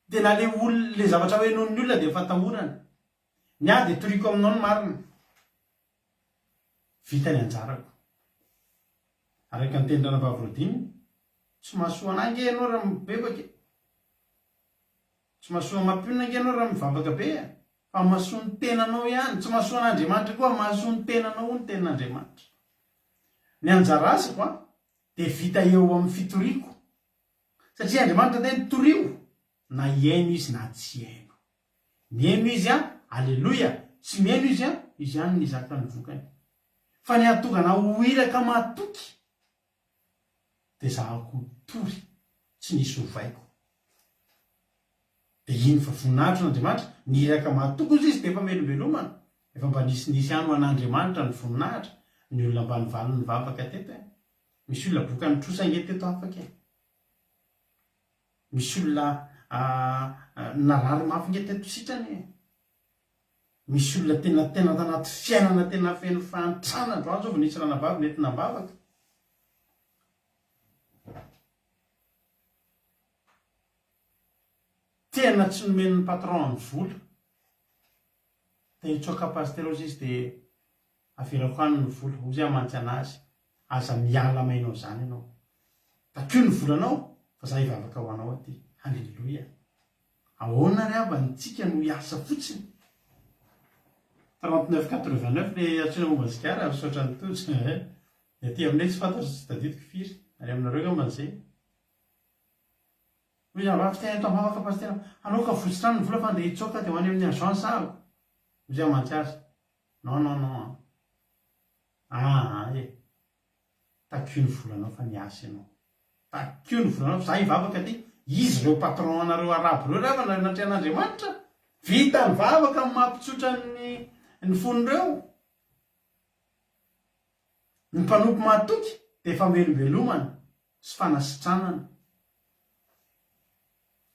Dia na le olona, le zavatra ho henoin'ny olona dia fatahorana. Ny ahy dia toriko aminao ny marina. Vita ny anjarako. Araka ny tenin-dRanabavy Rodine, tsy mahasoa anah ange ianao raha mibebaka e. Tsy mahasoa mampionona ange ianao raha mivavaka be e. Fa mahasoa ny tenanao ihany. Tsy mahasoa an'Andriamanitra koa, mahasoa ny tenanao hoy ny tenin'Andriamanitra. Ny anjara asako an, dia vita eo amin'ny fitoriako. Satria Andriamanitra niteny torio, na hihaino izy na tsy hihaino. Mihaino izy an, aleloia, tsy mihaino izy an, izy ihany no hizaka ny vokany. Fa ny hahatonga anao ho iraka mahatoky dia zahako mitory, tsy nisy ovaiko. Dia iny fa voninahitro n'Andriamanitra, ny iraka mahatoky hozy izy dia efa melombelomana, efa mba nisinisy ihany ho an'Andriamanitra ny voninahitra, ny olona mba nivaly nivavaka teto e. Misy olona boka nitrosa ange teto afaka e. Misy olona narary mafy ange teto sitrana e. Misy olona tena tena tanaty fiainana tena feno fahantrana androany zao vao nisy ranabavy nentina am-bavaka. Tena tsy nomen'ny patron ny vola. Te hitsoaka pasitera ozy izy dia avelako any ny vola, ozy aho mantsy anazy, aza miala maina ao zany ianao. Takio ny volanao fa za hivavaka ho anao aty. Haleloia. Ahoana ry havana tsika no hiasa fotsiny? 39 89 le antsoina momba ny sigara, misaotra an'i Tojo eh. Ny aty aminay tsy fantatro tsy tadidiko firy, any aminareo angambany izay. Hoy izy avy tena eto am-bavaka pasitera, aleo ka votsotra any ny vola fa andeha hitsoaka dia ho any amin'ny agence aho. Hoy izy mantsy azy, non non non an. Aa e. Takio ny volanao fa miasa ianao. Takio ny volanao fa za hivavaka aty. Izy ireo patron anareo arabo ireo ry havana eo anatrehan'Andriamanitra. Vita ny vavaka ny mampitsotra ny ny fon'ireo. Ny mpanompo mahatoky dia famelombelomana sy fanasitranana.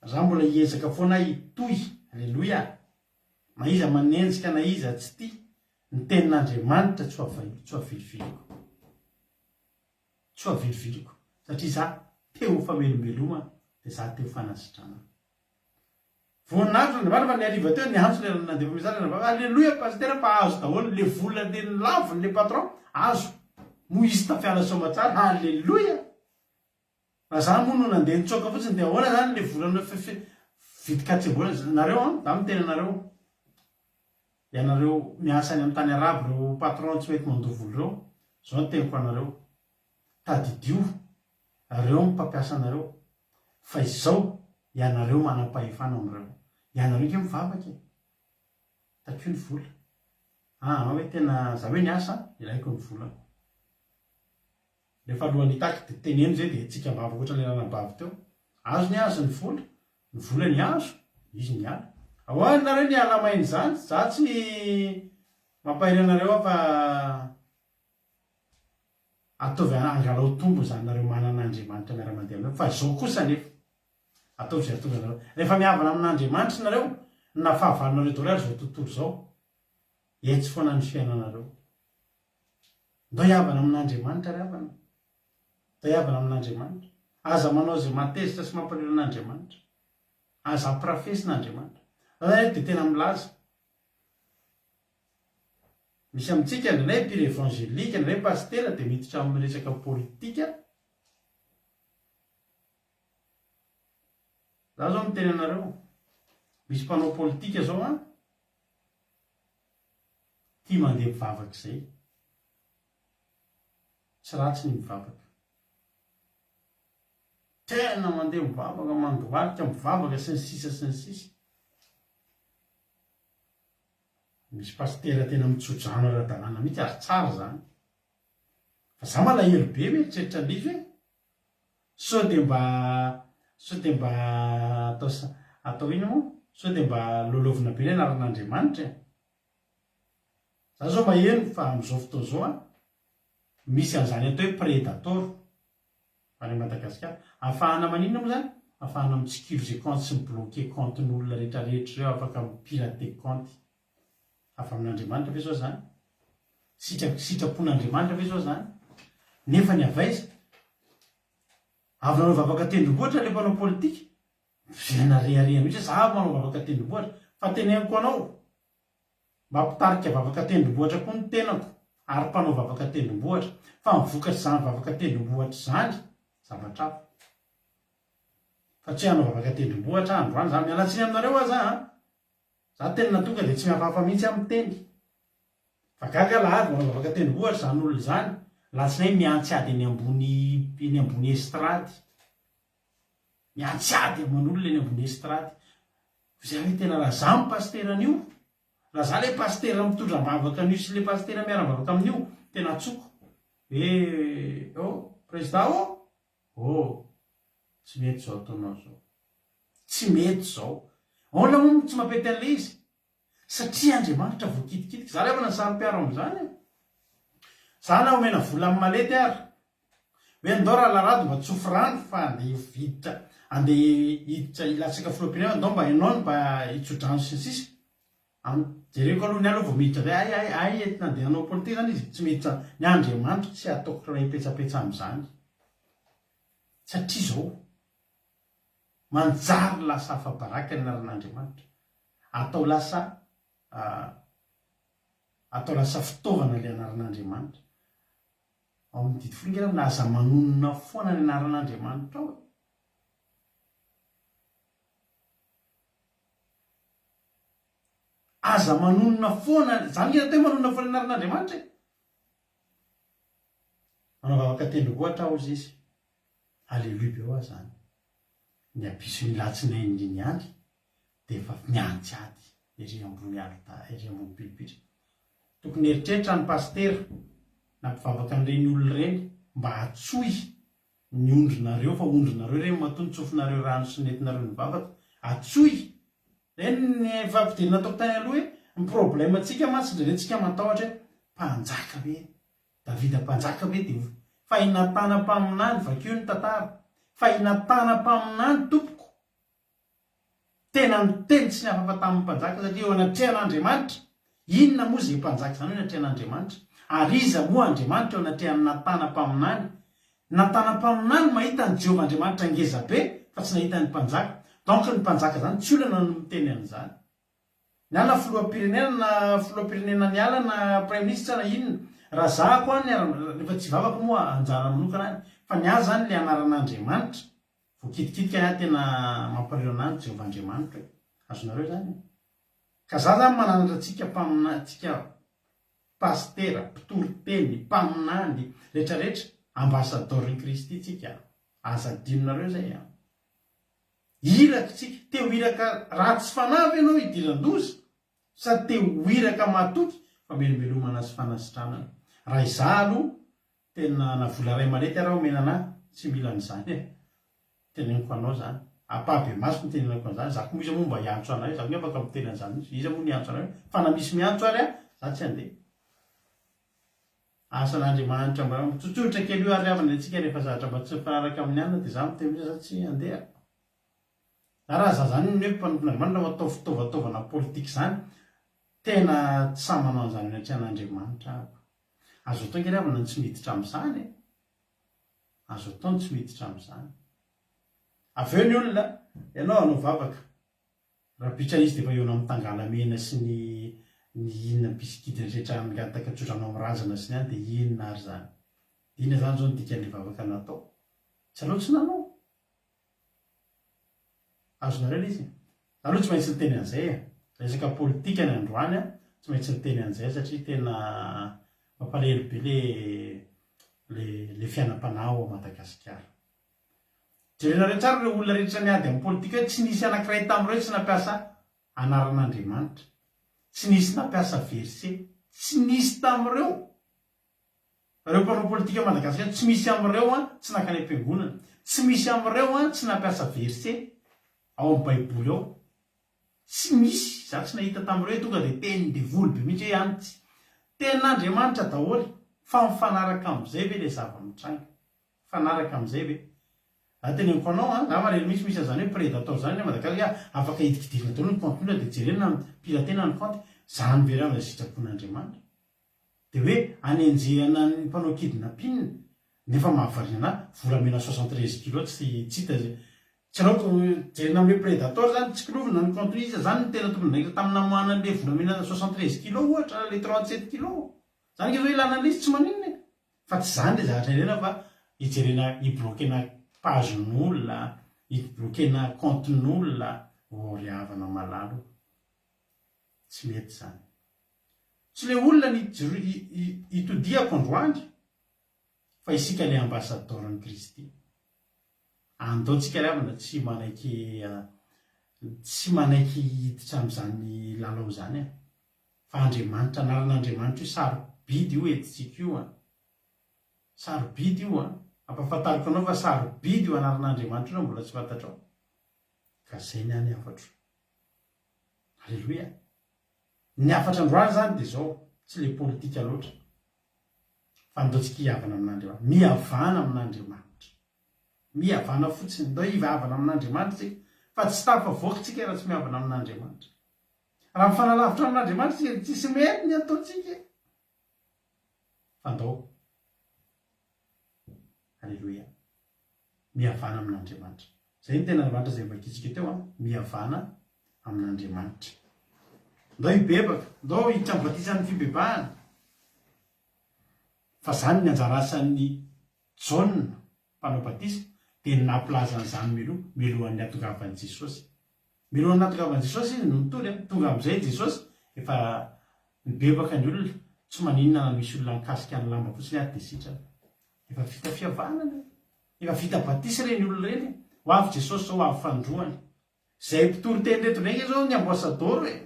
Za mbola hiezaka foana hitohy, aleloia, na iza manenjika na iza tsy tia, ny tenin'Andriamanitra tsy ho tsy ho aviliviliko. Tsy ho aviliviliko, satria za te ho famelombelomana, dia za te ho fanasitranana. Voninahitra Andriamanitra fa ny hariva teo niantso le nandefa message ranabavy, aleloia pasitera fa azo daholo le vola le nolaviny le patron, azo, moa izy tafiala soamatsara, aleloia. Raha za moa no nandeha nitsoaka fotsiny dia ahoana zany le volana fefe vidin-katsembohana nareo an, za miteny anareo, ianareo miasa any amin'ny tany arabo ireo patron tsy mety mandoa vola ireo, zao ny teniko anareo, tadidio reo ny mpampiasa anareo fa izao ianareo manam-pahefana amin'ireo, ianareo nge mivavaka e, takio ny vola, aa hoe tena za hoe niasa ilaiko ny volako. Rehefa alohan'ny hitaky dia teneno izay dia hetsika am-bavaka ohatran'ilay ranabavy teo. Azo ny azy ny vola, ny vola ny azo, izy niala. Ahoana nareo niala maina izany? Za tsy mampahery anareo aho fa ataovy angalao tombony izany nareo manana Andriamanitra miara-mandeha aminareo. Fa izao kosa anefa, ataovy izay hahatonga anareo. Rehefa mihavana amin'Andriamanitra nareo, na fahavalonareo daholo ary izao tontolo izao, etsy foana ny fiainanareo. Ndao hihavana amin'Andriamanitra ry havana. Ndao hihavana amin'Andriamanitra. Aza manao izay mahatezitra sy mampalahelo an'Andriamanitra. Aza ampirafesina Andriamanitra. Za zany eto dia tena milaza. Misy amintsika indraindray mpihira evangelika, indraindray pasitera dia miditra amin'ny resaka politika. Za zao miteny anareo, misy mpanao politika zao an, Tia mandeha mivavaka izay. Tsy ratsy ny mivavaka. Tena mandeha mivavaka, mandohalika mivavaka sy ny sisa sy ny sisa. Misy pasitera tena mitsodrano ara-dalàna mihitsy ary tsara izany. Fa za malahelo be mieritreritra an'izy hoe sao dia mba sao dia mba atao atao inona moa? Sao dia mba loloavina be ny anaran'Andriamanitra e. Za zao maheno fa amizao fotoana zao an, misy an'izany atao hoe predator any Madagascar. Ahafahana maninona moa zany? Ahafahana mitsikilo ze compte sy mi-bloquer compte n'olona rehetra rehetra ireo, afaka mi-pirater compte. Avy amin'Andriamanitra ve zao zany? Sitra- sitrapon'Andriamanitra ve zao zany? Nefa ny avy aiza? Avy nanao vavaka tendrombohitra le mpanao politika. Tena rehareha mihitsy hoe za manao vavaka tendrombohitra. Fa teneniko anao, mba mpitarika vavaka tendrombohitra koa ny tenako ary mpanao vavaka tendrombohitra. Fa ny vokatr'izany vavaka tendrombohitra izany, zavatra hafa. Fa tsy hoe hanao vavaka tendrombohitra aho androany zany. Miala tsiny aminareo aho za an! Za tena tonga dia tsy mihafahafa mihitsy aho miteny. Fa gaga alahady manao vavaka tendrombohitra izany olona izany, alatsinainy miantsy ady eny ambony eny ambony estrade. Miantsy ady aman'olona eny ambony estrade. Zay hoe tena raha za no pasitera an'io, raha za le pasitera mitondra am-bavaka an'io sy le pasitera miara-mivavaka amin'io, tena antsoiko hoe oh prezida ô! Oh! Tsy mety izao ataonao izao. Tsy mety izao. Ahoana moa no tsy mampety an'ilay izy? Satria Andriamanitra voakitikitika. Za ry havana saro-piaro amin'izany e. Za na omena vola amin'ny malety ary. Hoe ndao ralarado mba tsofy rano fa andeha hiditra andeha hiditra hilatsaka filoham-pirenena ndao mba ianao no mba hitso-drano sy ny sisa. An, jereko aloha ny ahy aloha vao miditra indray, hay hay hay entina andeha hanao politika zany izy, tsy miditra, ny Andriamanitro tsy ataoko ray petsapetsa amin'izany. Satria izao, manjary lasa afa-baraka ny anaran'Andriamanitra, atao lasa atao lasa fitaovana ilay anaran'Andriamanitra. Ao amin'ny didy folo ange raha aza manonona foana ny anaran'Andriamanitra ao e. Aza manonona foana, izany nge atao hoe manonona foana ny anaran'Andriamanitra e. Manao vavaka tendrombohitra aho hozy izy. Aleloia be hoa zany. Ny ampitson'iny latsinainy iny ihany dia efa miantsy ady ery ambony alitara, ery ambony pilipitra. Tokony eritreritra ny pasitera na mpivavaka an'ireny olona ireny mba antsoy ny ondrinareo fa ondrinareo ireny matoa notsofinareo rano sy nentinareo nivavaka. Antsoy! Ireny ny efa ampidirina nataoko tany aloha hoe ny problème tsika mantsy indraindray tsika matahotra hoe mpanjaka ve Davida mpanjaka ve dia ho fa i Natana mpaminany vakio ny tantara fa i Natana mpaminany tompoko tena niteny tsy nihafafa tamin'ny mpanjaka satria eo anatrehan'Andriamanitra inona moa izay mpanjaka izany eo anatrehan'Andriamanitra ary iza moa Andriamanitra eo anatrehan'i Natana mpaminany Natana mpaminany mahita an'i Jehovah Andriamanitra ngeza be fa tsy nahita ny mpanjaka donc ny mpanjaka izany tsy olana no miteny an'izany Na na filoham-pirenena na filoham-pirenena miala na praiminisitra na inona, raha zahako any ary rehefa tsy hivavaka moa anjara manokana any, fa ny ahy zany le anaran'Andriamanitra voakitikitika ny ahy tena mampalahelo anah ny Jehovah Andriamanitro e! Azonareo zany e! Ka za zany mananatra antsika mpamina antsika pasitera, mpitory teny, mpaminany, retraretra, ambassador-n'i Kristy tsika, aza adinonareo zay an! Iraka tsika. Te ho iraka ratsy fanahy ve ianao hidiran-doza? Sa te ho iraka mahatoky famelombelomana sy fanasitranana? Raha izaho aloha, tena na vola iray malety ara omena anah, tsy mila an'izany e. Teneniko anao izany. Ampahabemaso no tenenako an'izany. Izaho koa moa iza moa mba hiantso anah eo? Izaho koa afaka miteny an'izany mihitsy. Iza moa no hiantso anah eo? Fa na misy miantso ary aho, izaho tsy handeha. Asan'Andriamanitra mba mitsotsotra kely io ary havana antsika rehefa zatra mba tsy mifanaraka amin'ny anona dia za miteny mihitsy za tsy handeha za raha za zany ny hoe mpanompon'Andriamanitra no atao fitaovataovana politika izany tena tsy sahy manao an'izany eny anatrehan'Andriamanitra aho azo atao ange ry havana ny tsy miditra amin'izany e azo atao ny tsy miditra amin'izany avy eo ny olona ianao hanao vavaka Rapitsa izy dia efa eo amin'ny tangalamena sy ny ny inona bisikidy rehetra mangataka tsodrano amin'ny razana sy ny any dia inona ary izany? Dia inona izany izao ny dikan'ilay vavaka natao? Tsy aleo tsy nanao? Azonareo ilay izy? Za aloha tsy maintsy niteny an'izay e! Resaka politika ny androany an, tsy maintsy niteny an'izay satria tena mampalahelo be le le le fiainam-panahy ao Madagasikara. Jerenareo tsara ireo olona rehetra niady amin'ny politika hoe tsy nisy anankiray tamin'ireo tsy nampiasa anaran'Andriamanitra. Tsy nisy nampiasa verset. Tsy nisy tamin'ireo. Ireo mpanao politika Madagasikara tsy misy amin'ireo an tsy nankany am-piangonana. Tsy misy amin'ireo an tsy nampiasa verset ao amin'ny baiboly ao. Tsy misy, za tsy nahita tamin'ireo hoe tonga dia tenin'ny devoly be mihitsy hoe any tsy. Tenin'Andriamanitra daholo fa mifanaraka amin'izay ve ilay zava-mitranga? Mifanaraka amin'izay ve? Za teneniko anao an, za malahelo mihitsy misy an'izany hoe predator zany any Madagascar hoe afaka hidikidirina daholo ny compte olona dia jerena piratena ny compte, zany ve raha sitrapon'Andriamanitra? Dia hoe anenjehana ny mpanao kidnapping nefa mahavariana anahy volamena 73 kilos tsy tsy hita izay. Tsy aleoko jerena amin'ilay predator zany, tsikilovina ny compte iza zany no tena tompon'andraikitra tamin'ny namoahana an'ilay volamena 73 kilos ohatra, ilay 37 kilos. Zany ange zao ilana an'ilay izy tsy maninona e. Fa tsy zany ilay zavatra ilaina fa hijerena hi-bloquer-na page-n'olona, hi-bloquer-na compte-n'olona, oh ry havana malala o. Tsy mety zany. Tsy ilay olona no hitodihako androany fa isika ilay ambassador-n'i Kristy. Andao tsika ry havana tsy manaiky tsy manaiky hiditra amin'izany lalao izany an! Fa Andriamanitra, anaran'Andriamanitra io sarobidy io entintsika io an! Sarobidy io an! Ampahafantariko anao fa sarobidy io anaran'Andriamanitra io raha mbola tsy fantatrao. Ka izay ny ahy ny hafatro. Aleloia! Ny hafatra androany izany dia izao, tsy ilay politika loatra. Fa andao tsika hihavana amin'Andriamanitra. Mihavana amin'Andriamanitra. Mihavana fotsiny. Ndao hihavana amin'Andriamanitra isika. Fa tsy tafavoaka isika raha tsy mihavana amin'Andriamanitra. Raha mifanalavitra amin'Andriamanitra isika dia tsisy mety ny ataontsika e. Fa ndao. Aleloia. Mihavana amin'Andriamanitra. Izay ny tenin'Andriamanitra izay novakintsika teo an. Mihavana amin'Andriamanitra. Ndao hibebaka. Ndao hiditra amin'ny batisan'ny fibebahana. Fa izany ny anjara asan'i Jaona mpanao batisa dia ny nampilaza an'izany mialoha, mialohan'ny hatongavan'i Jesosy. Mialohan'ny nahatongavan'i Jesosy izy no nitory an, tonga amin'izay Jesosy efa nibebaka ny olona, tsy maninona na misy olona nikasika ny lamba fotsiny ary dia sitrana. Efa vita fihavanana e! Efa vita batisa ireny olona ireny e! Ho avy Jesosy izao, ho avy fanindroany. Izay mpitory teny ireto indray ange izao ny amboasadoro e!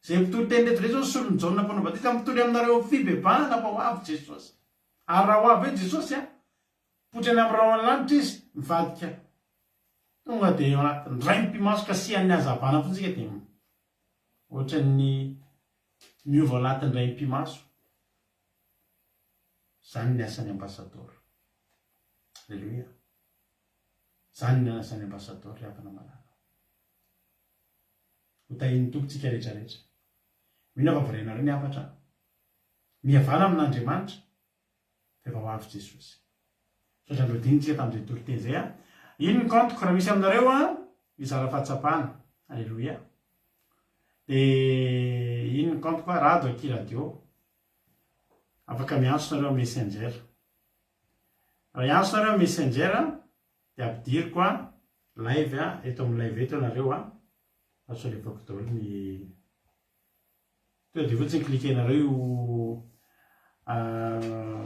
Izay mpitory teny ireto indray izao ny solon'i Jaona mpanao batisa mitory aminareo amin'ny fibebahana fa ho avy Jesosy. Ary raha ho avy eo Jesosy an, mipoitra any amin'ny rahon'ny lanitra Izy, mivadika tonga dia eo anatin'ny indray mipi-maso kasihan'ny hazavana fotsiny isika dia ohatran'ny miova ao anatin'ny indray mipi-maso. Izany ny asan'ny ambassador. Aleloia. Izany ny asan'ny ambassador ry havana malala. Ho tahian'ny Tompo tsika rehetra rehetra. Mino aho fa voarainareo ny hafatra. Mihavana amin'Andriamanitra fa efa ho avy Jesosy. Misaotra anareo dinintsika tamin'izay toriteny izay an. Iny ny compte-ko raha misy aminareo an, mizara fahatsapana. Alléluia. Dia iny ny compte-ko an, Rado akia radio. Afaka miantso nareo amin'ny messenger. Raha hiantso nareo amin'ny messenger dia ampidiriko an live an, eto amin'ny live eto ianareo an. Fa sao alefako daholo ny Tonga dia fotsiny cliquer-nareo io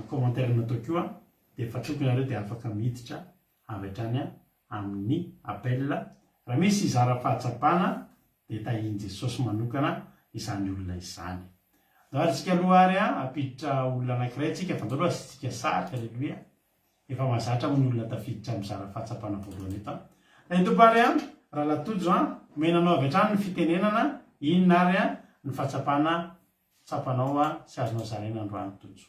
commentaire nataoko io an, dia efa tokony nareo dia afaka miditra avy hatrany amin'ny appel. Raha misy hizara fahatsapana dia tahian'i Jesosy manokana izany olona izany. Ndao ary tsika aloha ary hampiditra olona anankiray tsika fa ndao aloha asiantsika sary, aleloia. Efa mahazatra moa ny olona tafiditra mizara fahatsapana voalohany eto an. Ilay Tompo ary an, Rahalahy Tojo an, omena anao avy hatrany ny fitenenana, inona ary an ny fahatsapana tsapanao an sy azonao zaraina androany Tojo.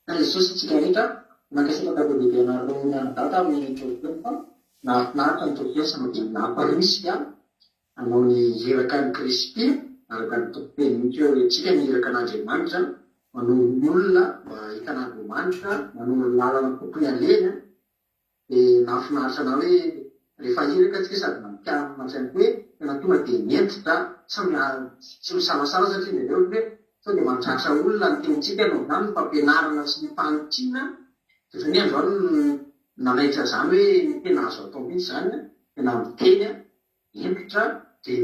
Jesosy antsika rehetra, mankasitraka be dia be anareo mianadahy tamin'ny toriteny fa nahafinaritra ny toriteny sady nampirisika hanao ny iraka an'i Kristy araka ny toriteny mihitsy hoe tsika ny iraka an'Andriamanitra manoro ny olona mba hahita an'Andriamanitra, manoro ny lalana tokony alehany dia nahafinaritra anah hoe rehefa iraka tsika sady nampianatra ihany koa hoe tena tonga dia hentitra tsy tsy misalasala satria indraindray ohatra hoe sao dia mandratra olona ny tenintsika no izany ny fampianarana sy ny fanitsiana dia zany androany nanaitra izany hoe tena azo atao mihitsy izany tena miteny Hentitra dia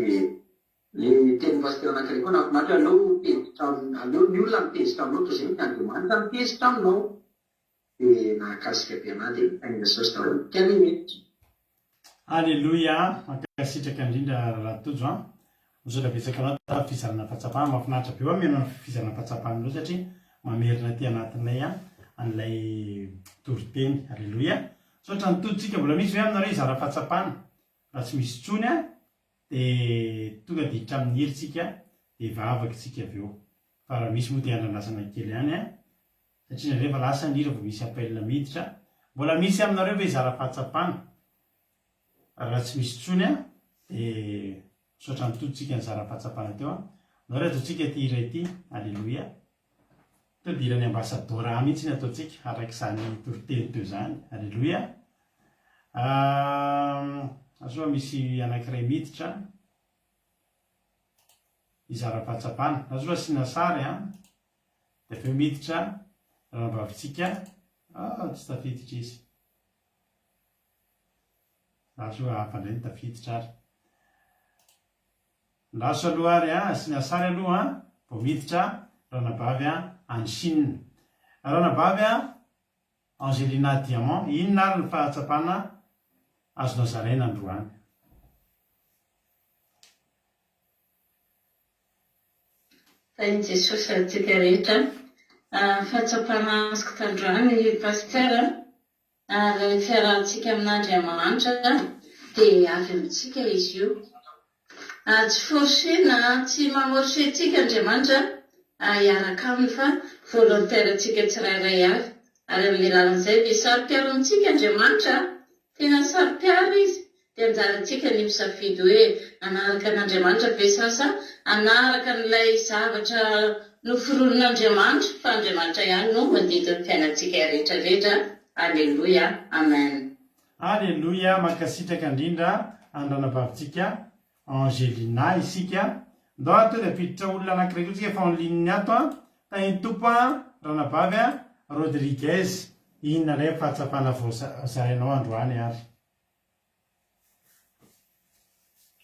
le tenin'i Pasitera anankiray koa nahafinaritra hoe aleo tezitra aleo ny olona mitezitra aminao toy izay mety Andriamanitra mitezitra aminao. Dia nahakasika be anah dia tahin'i Jesosy daholo ny dikany rehetra. Aleloia! Mankasitraka indrindra Rahalahy Tojo an! Misaotra betsaka anao tamin'ny fizarana fahatsapana, mahafinaritra be hoa mihaino ny fizarana fahatsapanareo satria mamerina aty anatinay an'ilay toriteny. Aleloia! Misaotra ny Tojo tsika, mbola misy ve aminareo hizara fahatsapana? Raha tsy misy intsony an, dia tonga dia hiditra amin'ny hira tsika dia hivavaka tsika avy eo. Fa raha misy moa dia andrandrasana kely ihany an, satria indraindray efa lasa ny hira vao misy appel miditra. Mbola misy aminareo ve hizara fahatsapana? Raha tsy misy intsony an, dia misaotra an'i Tojo tsika nizara fahatsapana teo an. Andao ary ataontsika ity hira ity, Aleloia. Teo dia hiran'ny Ambassador mihitsy ny ataontsika, araka izany toriteny teo izany. Aleloia. Asa fa misy anankiray miditra hizara fahatsapana. Asa fa asiana sary an. Dia avy eo miditra ranabavintsika. Ah, tsy tafiditra izy. Lasa io hafa indray no tafiditra ary. Lasa aloha ary an, asiana sary aloha an, vao miditra ranabavy an any Chine. Ranabavy an, Angelina Diamant, inona ary ny fahatsapana azonao zaraina androany? Tahin'i Jesosy antsika rehetra. Fahatsapana azoko tandroany Pasteur a, ilay fiarahantsika amin'Andriamanitra dia avy amintsika izy io. Tsy forcer-na, tsy mamorcer antsika Andriamanitra hiaraka aminy fa volontaire antsika tsirairay avy. Ary amin'ny alalan'izay dia saro-piaro amintsika Andriamanitra, tena saro-piaro Izy. Dia anjarantsika ny misafidy hoe hanaraka an'Andriamanitra ve sa sa hanaraka an'ilay zavatra noforonin'Andriamanitra fa Andriamanitra ihany no mandidy ny fiainantsika rehetra rehetra. Aleloia. Amen. Aleloia mankasitraka indrindra any ranabavintsika Angelina isika ndao ary tonga dia ampiditra olona anakiray koa tsika efa en ligne ato an tahin'ny Tompo an ranabavy an Rodriguez inona indray ny fahatsapana voazarainao androany ary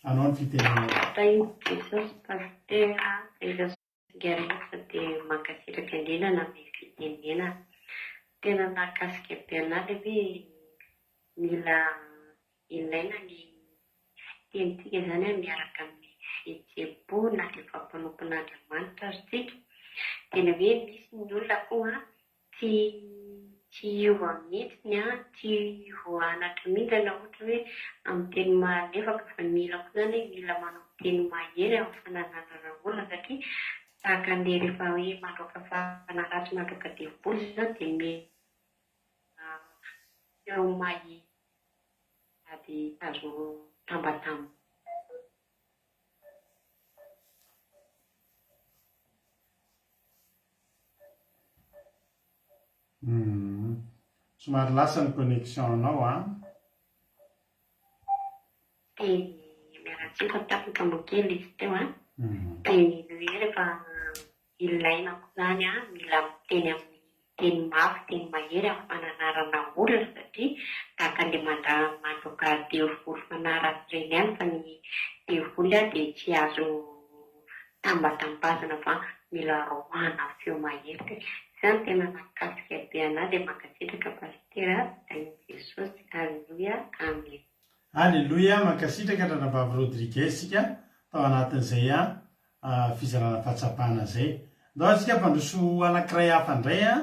anao ny fitenenana. Tahin'i Jesosy Pasitera Isika rehetra dia mankasitraka indrindra nanome fitenenana. Tena nahakasika be anah ilay hoe mila ilaina ny fitenintsika izany miaraka amin'ny fihetseham-po na dia efa mpanompon'Andriamanitra ary tsika. Tena hoe misy ny olona koa Tsy tsy hiova mihitsy an, tsy voaanatra mihitsy na ohatra hoe amin'ny teny malefaka fa mila koa izany hoe mila manao teny mahery amin'ny fananarana olona satria tahaka an'ilay rehefa hoe mandroaka fanahy ratsy mandroaka devoly izany dia mila feo mahery sady azo tambatamba. Humm. Somary lasa ny connexion anao an. Dia miala tsiny fa tapaka moa kely izy teo an. Dia ny hoe rehefa ilaina koa izany an, mila miteny amin'ny teny mafy, teny mahery amin'ny fananarana olona satria tahaka an'ilay manda mandroaka devoly fanahy ratsy ireny ihany fa ny devoly dia tsy azo tambatambazana fa mila roahana feo mahery dia izany tena nahakasika be anah dia mankasitraka Pasitera tahin'i Jesosy Aleloia Amen. Aleloia, mankasitraka Ranabavy Rodriguez isika tao anatin'izay fizarana fahatsapana izay. Ndao ary isika hampandroso anankiray hafa indray an.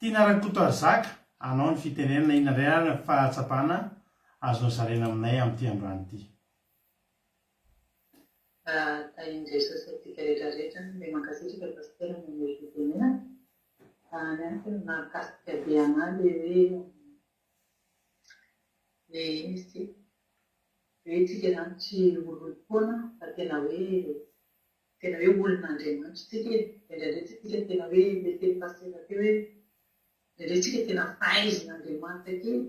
Tiana Rakotoarizaka, anao ny fitenenana, inona indray ary ny fahatsapana azonao zaraina aminay amin'ity androany ity? Tahin'i Jesosy antsika rehetra rehetra dia mankasitraka Pasitera nanome fitenenana. Ny ahy tena nahakasika be anah le hoe le ino izy ity? Le hoe tsika zany tsy olom-poana fa tena hoe tena hoe olon'Andriamanitra tsika e. Indraindray tsika tena hoe le teny Pasitera teo hoe indraindray tsika tena faizin'Andriamanitra kely.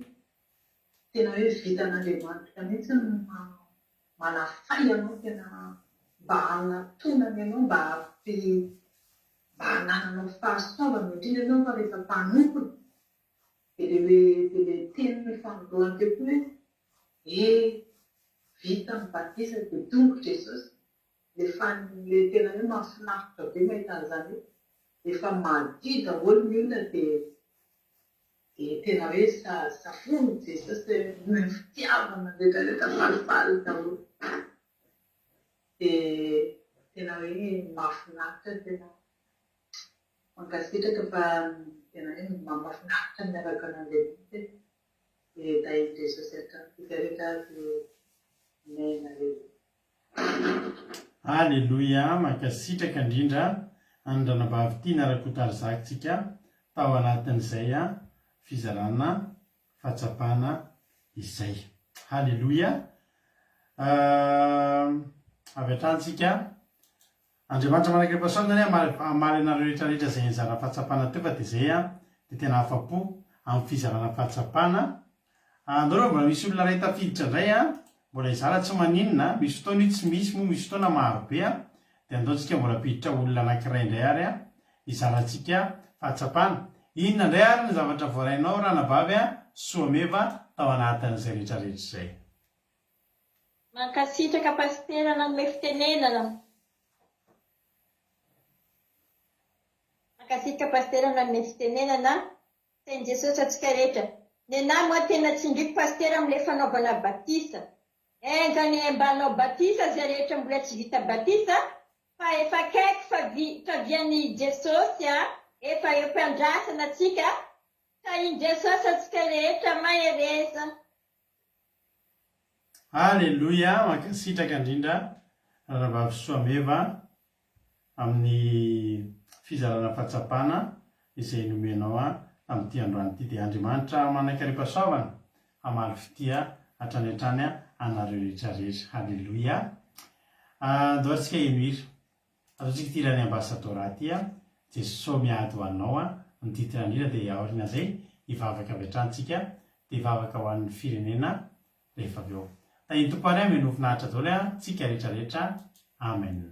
Tena hoe vitan'Andriamanitra mihitsy ny manafay anao tena mba hanatonany anao mba hampi mba hanananao fahasoavana indrindra ianao fa rehefa mpanompony dia le hoe dia le teny fanindroany teo koa hoe eh vita ny batisa dia tonga Jesosy le fan le tena hoe mahafinaritra be mahita an'izany hoe efa madio daholo ny olona dia Dia tena hoe safoiny Jesosy hoe ny fitiavana rehetra rehetra falifaly daholo. Dia tena hoe mahafinaritra, tena mankasitraka fa tena hoe mahafinaritra ny miaraka an'Andriamanitra e. Dia tahin'i Jesosy hatrany isika rehetra ary Amen Aleloia. Aleloia, mankasitraka indrindra an'i Ranabavy Tiana Rakotarizaka tsika tao anatin'izay fizarana fahatsapana izay. Haleloia. Avy hatrany tsika. Andriamanitra manak'Epasoavina anie hamaly hamaly anareo rehetra rehetra izay nizara fahatsapana teo fa dia izay dia tena afa-po amin'ny fizarana fahatsapana. Andao raha mbola misy olona iray tafiditra indray an, mbola hizara tsy maninona an, misy fotoana io tsy misy moa misy fotoana maro be an, dia andao tsika mbola hampiditra olona anankiray indray ary an, hizarantsika fahatsapana. Inona indray ary ny zavatra voarainao ranabavy an, Soameva tao anatin'izay rehetra rehetra izay? Mankasitraka Pasitera nanome fitenenana. Mankasitraka Pasitera nanome fitenenana. Tahin'i Jesosy antsika rehetra. Nenah moa tena tsindriko Pasitera amle fanaovana batisa. Enga anie mba hanao batisa zay rehetra mbola tsy vita batisa fa efa akaiky fa favian'i Jesosy a, efa eo ampiandrasana tsika. Tahin'i Jesosy antsika rehetra mahereza. Aleloia, mankasitraka indrindra Ranabavy Soameva amin'ny fizarana fahatsapana izay nomenao ahy tamin'ity androany ity. Dia Andriamanitra manan-karem-pahasoavana hamaly fitia hatrany hatrany anareo rehetra rehetra. Haleloia. Andao ary tsika heno hira. Ataontsika ity hiran'ny Ambassador ity a, Jesoa miady ho anao a, ny titre ny hira dia aorian'izay hivavaka avy hatrany tsika dia hivavaka ho an'ny firenena rehefa avy eo. Tahin'ny Tompo ary ameno ho finaritra daholo a tsika rehetra rehetra. Amen.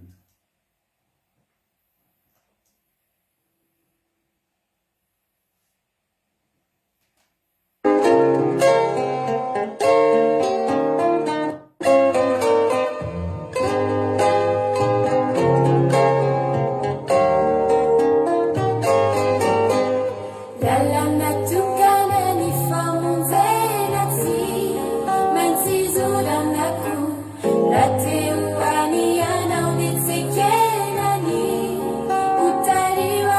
Lalana tokana ny famonjena tsy maintsy zorana koa raha te ho any ianao dia tsy ekena ny ho tariho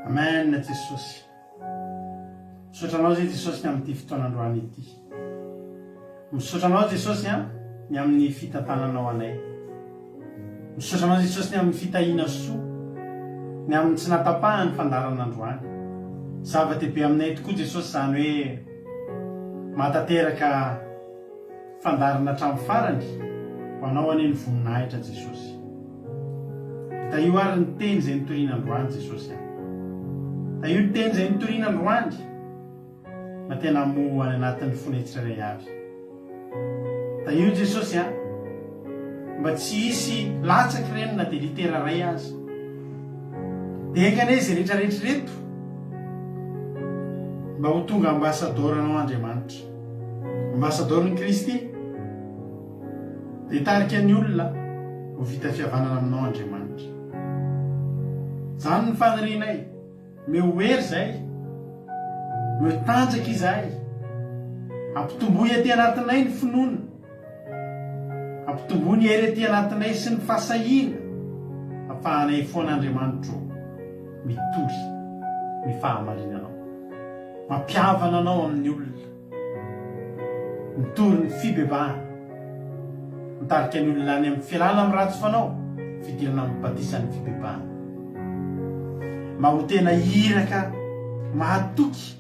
Amen Jesosy. Misaotra anao zay Jesosy ny amin'ity fotoana androany ity. Misaotra anao Jesosy a ny amin'ny fitantananao anay. Misaotra anao Jesosy ny amin'ny fitahiana soa, ny amin'ny tsy natapahan'ny fandaharana androany. Zava-dehibe aminay tokoa Jesosy izany hoe mahatanteraka fandaharana hatramin'ny farany, ho anao anie ny voninahitra Jesosy. Tahio ary ny teny izay nitoriana androany Jesosy a. Tahio ny teny izay nitoriana androany mba tena hamoha any anatin'ny fonay tsirairay avy. Tahio Jesosy a, mba tsy hisy latsaky ireny na dia litera iray aza. Dia enga anie izay rehetra rehetra ireto mba ho tonga ambassador anao Andriamanitra. Ambassador-n'i Kristy. Dia hitarika ny olona ho vita fihavanana aminao Andriamanitra. Izany ny fanirianay. Omeo hery izahay. Omeo tanjaka izahay. Ampitomboy aty anatinay ny finoana. Ampitomboy ny hery aty anatinay sy ny fahasahiana afahanay foana Andriamanitro mitory ny fahamarinanao. Mampihavana anao amin'ny olona. Mitory ny fibebahana. Mitarika ny olona any amin'ny fialana amin'ny ratsy fanao, fidirana amin'ny batisan'ny fibebahana. Mba ho tena iraka mahatoky,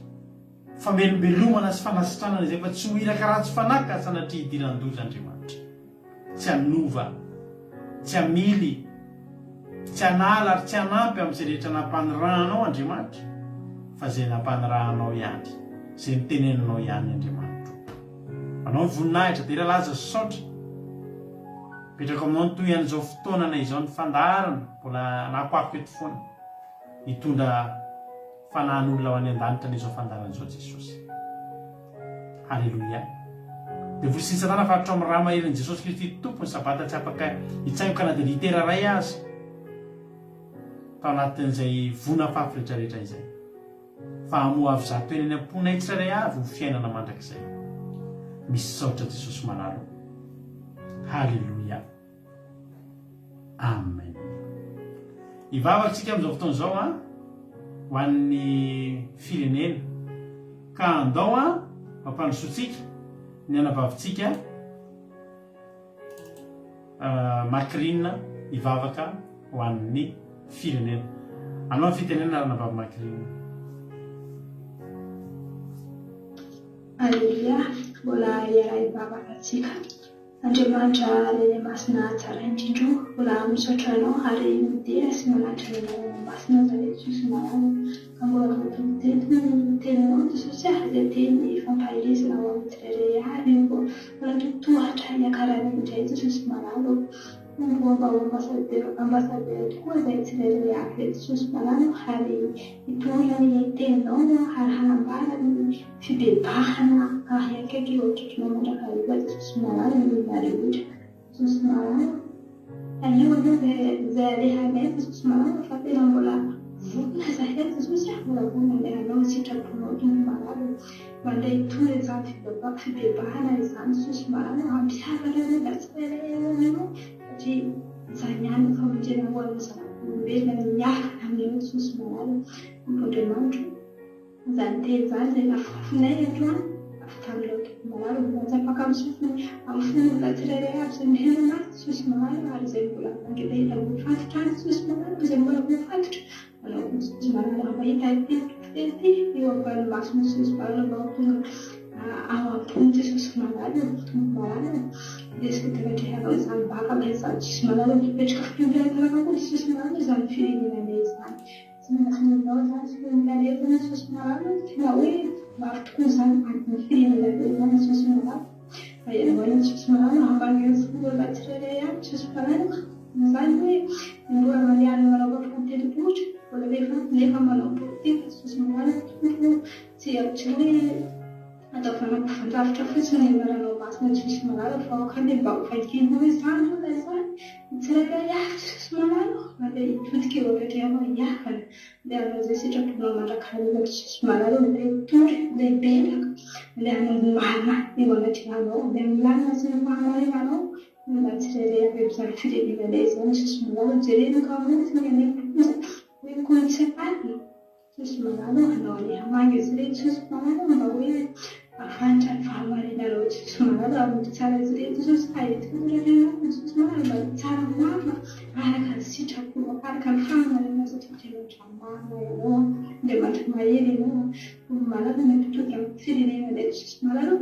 famelombelomana sy fanasitranana izay fa tsy ho iraka ratsy fanahy ka sanatria hidiran-doza Andriamanitra. Tsy hanova, tsy hamily, tsy hanala ary tsy hanampy amin'izay rehetra nampanirahanao Andriamanitra fa izay nampanirahanao ihany, izay noteneninao ihany Andriamanitro. Anao ny voninahitra, dera, laza sy saotra. Apetrako aminao ny toy an'izao fotoanana izao ny fandaharana mbola anakoako eto foana hitondra fanahin'olona ho any an-danitra anie izao fandaharana izao Jesosy. Haleloia. Devoly sy ny satana faritra ao amin'ny rà maherin'i Jesosy Kristy Tompo ny sabata tsy afaka hitsaingoka na dia litera iray aza tao anatin'izay voa nafafy rehetra rehetra izay. Fa hamoha avy zato eny any am-ponay tsirairay avy ho fiainana mandrakizay. Misaotra Jesosy malala o. Haleloia. Amen. Hivavaka tsika amin'izao fotoana izao an, ho an'ny firenena. Ka andao an, mampandrosoantsika ny anabavintsika Macrine hivavaka ho an'ny firenena. Anao ny fitenenana ranabavy Macrine. Aleloia, mbola hiara-hivavaka tsika. Andriamanitra Reny Masina tsara indrindra o, mbola misaotra anao ary midera sy manandratra ny anaranao masina zany Jesosy malala ka mbola voatonona teto ny teninao Jesosy a, izay teny fampaherezana ho an'ny tsirairay avy io mbola totohatra hiakarany indray Jesosy malala o, Tompo o mba ho ambassadeur ambassadeur tokoa izay tsirairay avy eto Jesosy malala o ary hitory ny teninao ary hanambara ny Fibebahana ary akaiky eo akaikinao mandrakariva Jesosy malala ny olona rehetra Jesosy malala Tahio anie izay izay alehanay Jesosy malala fa tena mbola vonona izahay Jesosy ah mbola vonona andeha hanao ny sitraponao Tompo malala o mandeha hitory izany fibeba fibebahana izany Jesosy malala hampihavana ny olona tsirairay eo aminao satria izany ihany no famonjena ho an'ny zanak'olombelona ny miaraka aminao Jesosy malala Tompo Andriamanitro Izany teny izany izay nafokafonay androany avy taminao Tompo malala mbola tsy afaka amin'ny sofiny amin'ny fon'olona tsirairay avy izay mihaino anazy Jesosy malala ary izay mbola mangetaheta voafatotra any Jesosy malala izay mbola voafatotra manao koa Jesosy malala raha mahita ity teny ity eo ambany mason'i Jesosy malala mba ho tonga ao am-pon'i Jesosy malala Tompo malala Indesiko tena anatrehanao izany vavaka izany Jesosy malala mipetraka fiompianana koa Jesosy malala izany firenenanay izany Tsy maintsy manao izany sy ny aretina sosona rano tena hoe maro tokoa izany adin'ny firenena be izany sosona rano fa ianao any sosona rano hampaneho olona tsirairay avy sosona rano izany hoe mbola mandeha any manao tendrombohitra mbola nefa nefa manao politika sosona rano tompo tsy tsy hoe Atao fanampovan-davitra fotsiny ny anaranao masina Jesosy malala fa aoka anie mba ho vakianao izany olona izany ny tsirairay avy Jesosy malala ô andeha hitodika eo anatrehanao hihavana andeha hanao izay sitraponao mandrakariva Jesosy malala ô andeha hitory andeha hibebaka andeha hanao ny marina eo anatrehanao andeha milamina sy ny fahamarinanao ny olona tsirairay avy amin'izany firenena ilay izany Jesosy malala ô jerena ka hamonjy ny any am-ponja hoy koa ny tsy rariny. Jesosy malala ô anao anie hamangy izy ireny Jesosy malala ô mba hoe hahafantatra ny fahamarinanao Jesosy malala ary mpitsara izy ireny Jesosy hahita ny anao Jesosy malala mba hitsara marina araka ny sitraponao araka ny fahamarinanao satria Andriamanitra marina ianao Andriamanitra mahery ianao Tompo malala ny mpitondra ny firenena indray Jesosy malala ô.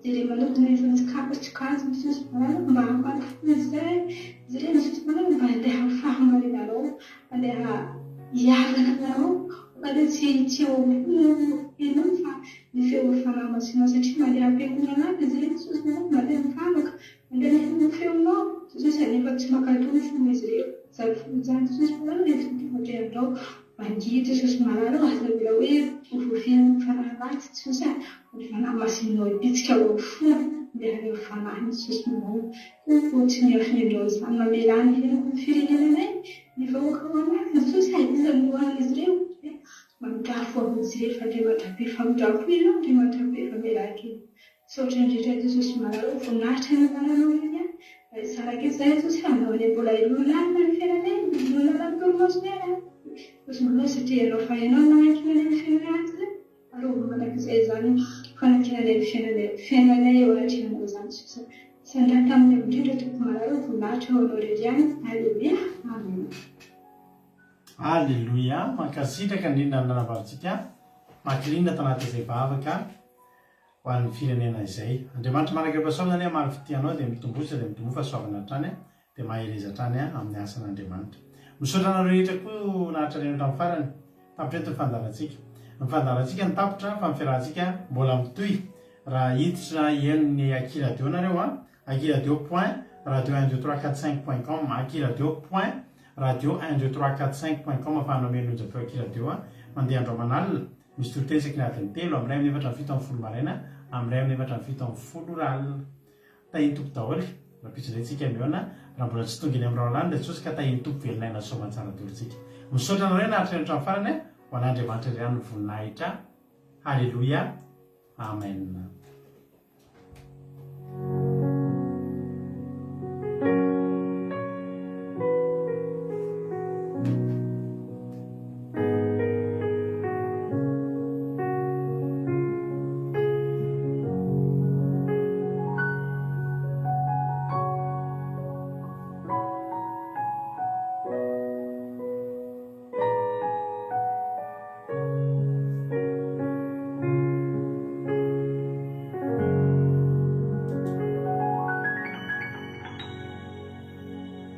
Jereo manokana isan-tsokajiny Jesosy malala mba hamaly fo izay jereo Jesosy malala mba handeha amin'ny fahamarinanao handeha hiaraka aminao aoka tsy tsy eo am-po no henoiny fa ny feon'ny Fanahy Masinao satria mandeha am-piangonana any izy ireny Jesosy malala mandeha mivavaka mandeha mihaino ny feonao Jesosy anefa tsy mankatò ny fon'izy ireo izany fo izany Jesosy malala rehefa tonga andrianao Mangidy Jesosy malala o, aza avela hoe ho voafehin'ny fanahy ratsy Jesosy a, ny fanahy masinao hibitsika ao amin'ny fony dia haneho fanahiny Jesosy malala, Tompo o tsy miafina indreo izany mamelà ny heloky ny firenenanay, ny vahoaka ao anatiny Jesosy a, iza no hohanin'izy ireo e, mamindrafo amin'izy ireo fa Andriamanitra be famindrampo ianao, Andriamanitra be famelan-keloka. Misaotra indrindra Jesosy malala o, voninahitra ny anaranao anie a, raha hisaraka izay Jesosy a, andao anie mbola hiroa lalina ny fiainanay, hiroa lalina ny torimasonay a, Jesosy malala satria ianao fa ianao no nanankinanay ny fiainanay hatrizay, arovy mandrakizay izany fanankinanay ny fiainanay, fiainanay eo anatrehanao izany Jesosy a, sandratra amin'ny avo indrindra Tompo malala o, voninahitra ho anao irery ihany, Aleloia, Amen. Aleloia, mankasitraka indrindra ny nanabavintsika Makirinina tanatin'izay vavaka. ho an'ny firenena izay. Andriamanitra manak'Empasoavina anie hamaly fitia anao dia mitomboa dia mitomboa fahasoavana hatrany dia mahereza hatrany amin'ny asan'Andriamanitra. Misaotra anareo rehetra koa naharitra nihaino hatramin'ny farany. Tapitra eto ny fandaharantsika. Ny fandaharantsika no tapitra fa ny fiarahantsika mbola mitohy raha hiditra hihaino ny Aky Radio nareo an, akiradio point radio un deux trois quatre cinq point com, akiradio point radio un deux trois quatre cinq point com afahanao mihaino onjam-peo Aky Radio an, mandeha andro aman'alina. Misy toriteny isaky ny adiny telo, amin'ny iray amin'ny efatra amin'ny 17 maraina, amin'ny iray amin'ny efatra amin'ny 17 ora alina. Tahin'ny Tompo daholo. Rahampitso indray tsika mihaona, raha mbola tsy tonga eny amin'ny rahona any Jesosy ka tahin'ny Tompo velona aina soamantsara daholo tsika. Misaotra anareo naharitra hatrany hatramin'ny farany, ho an'Andriamanitra irery ihany ny voninahitra. Haleloia. Amen.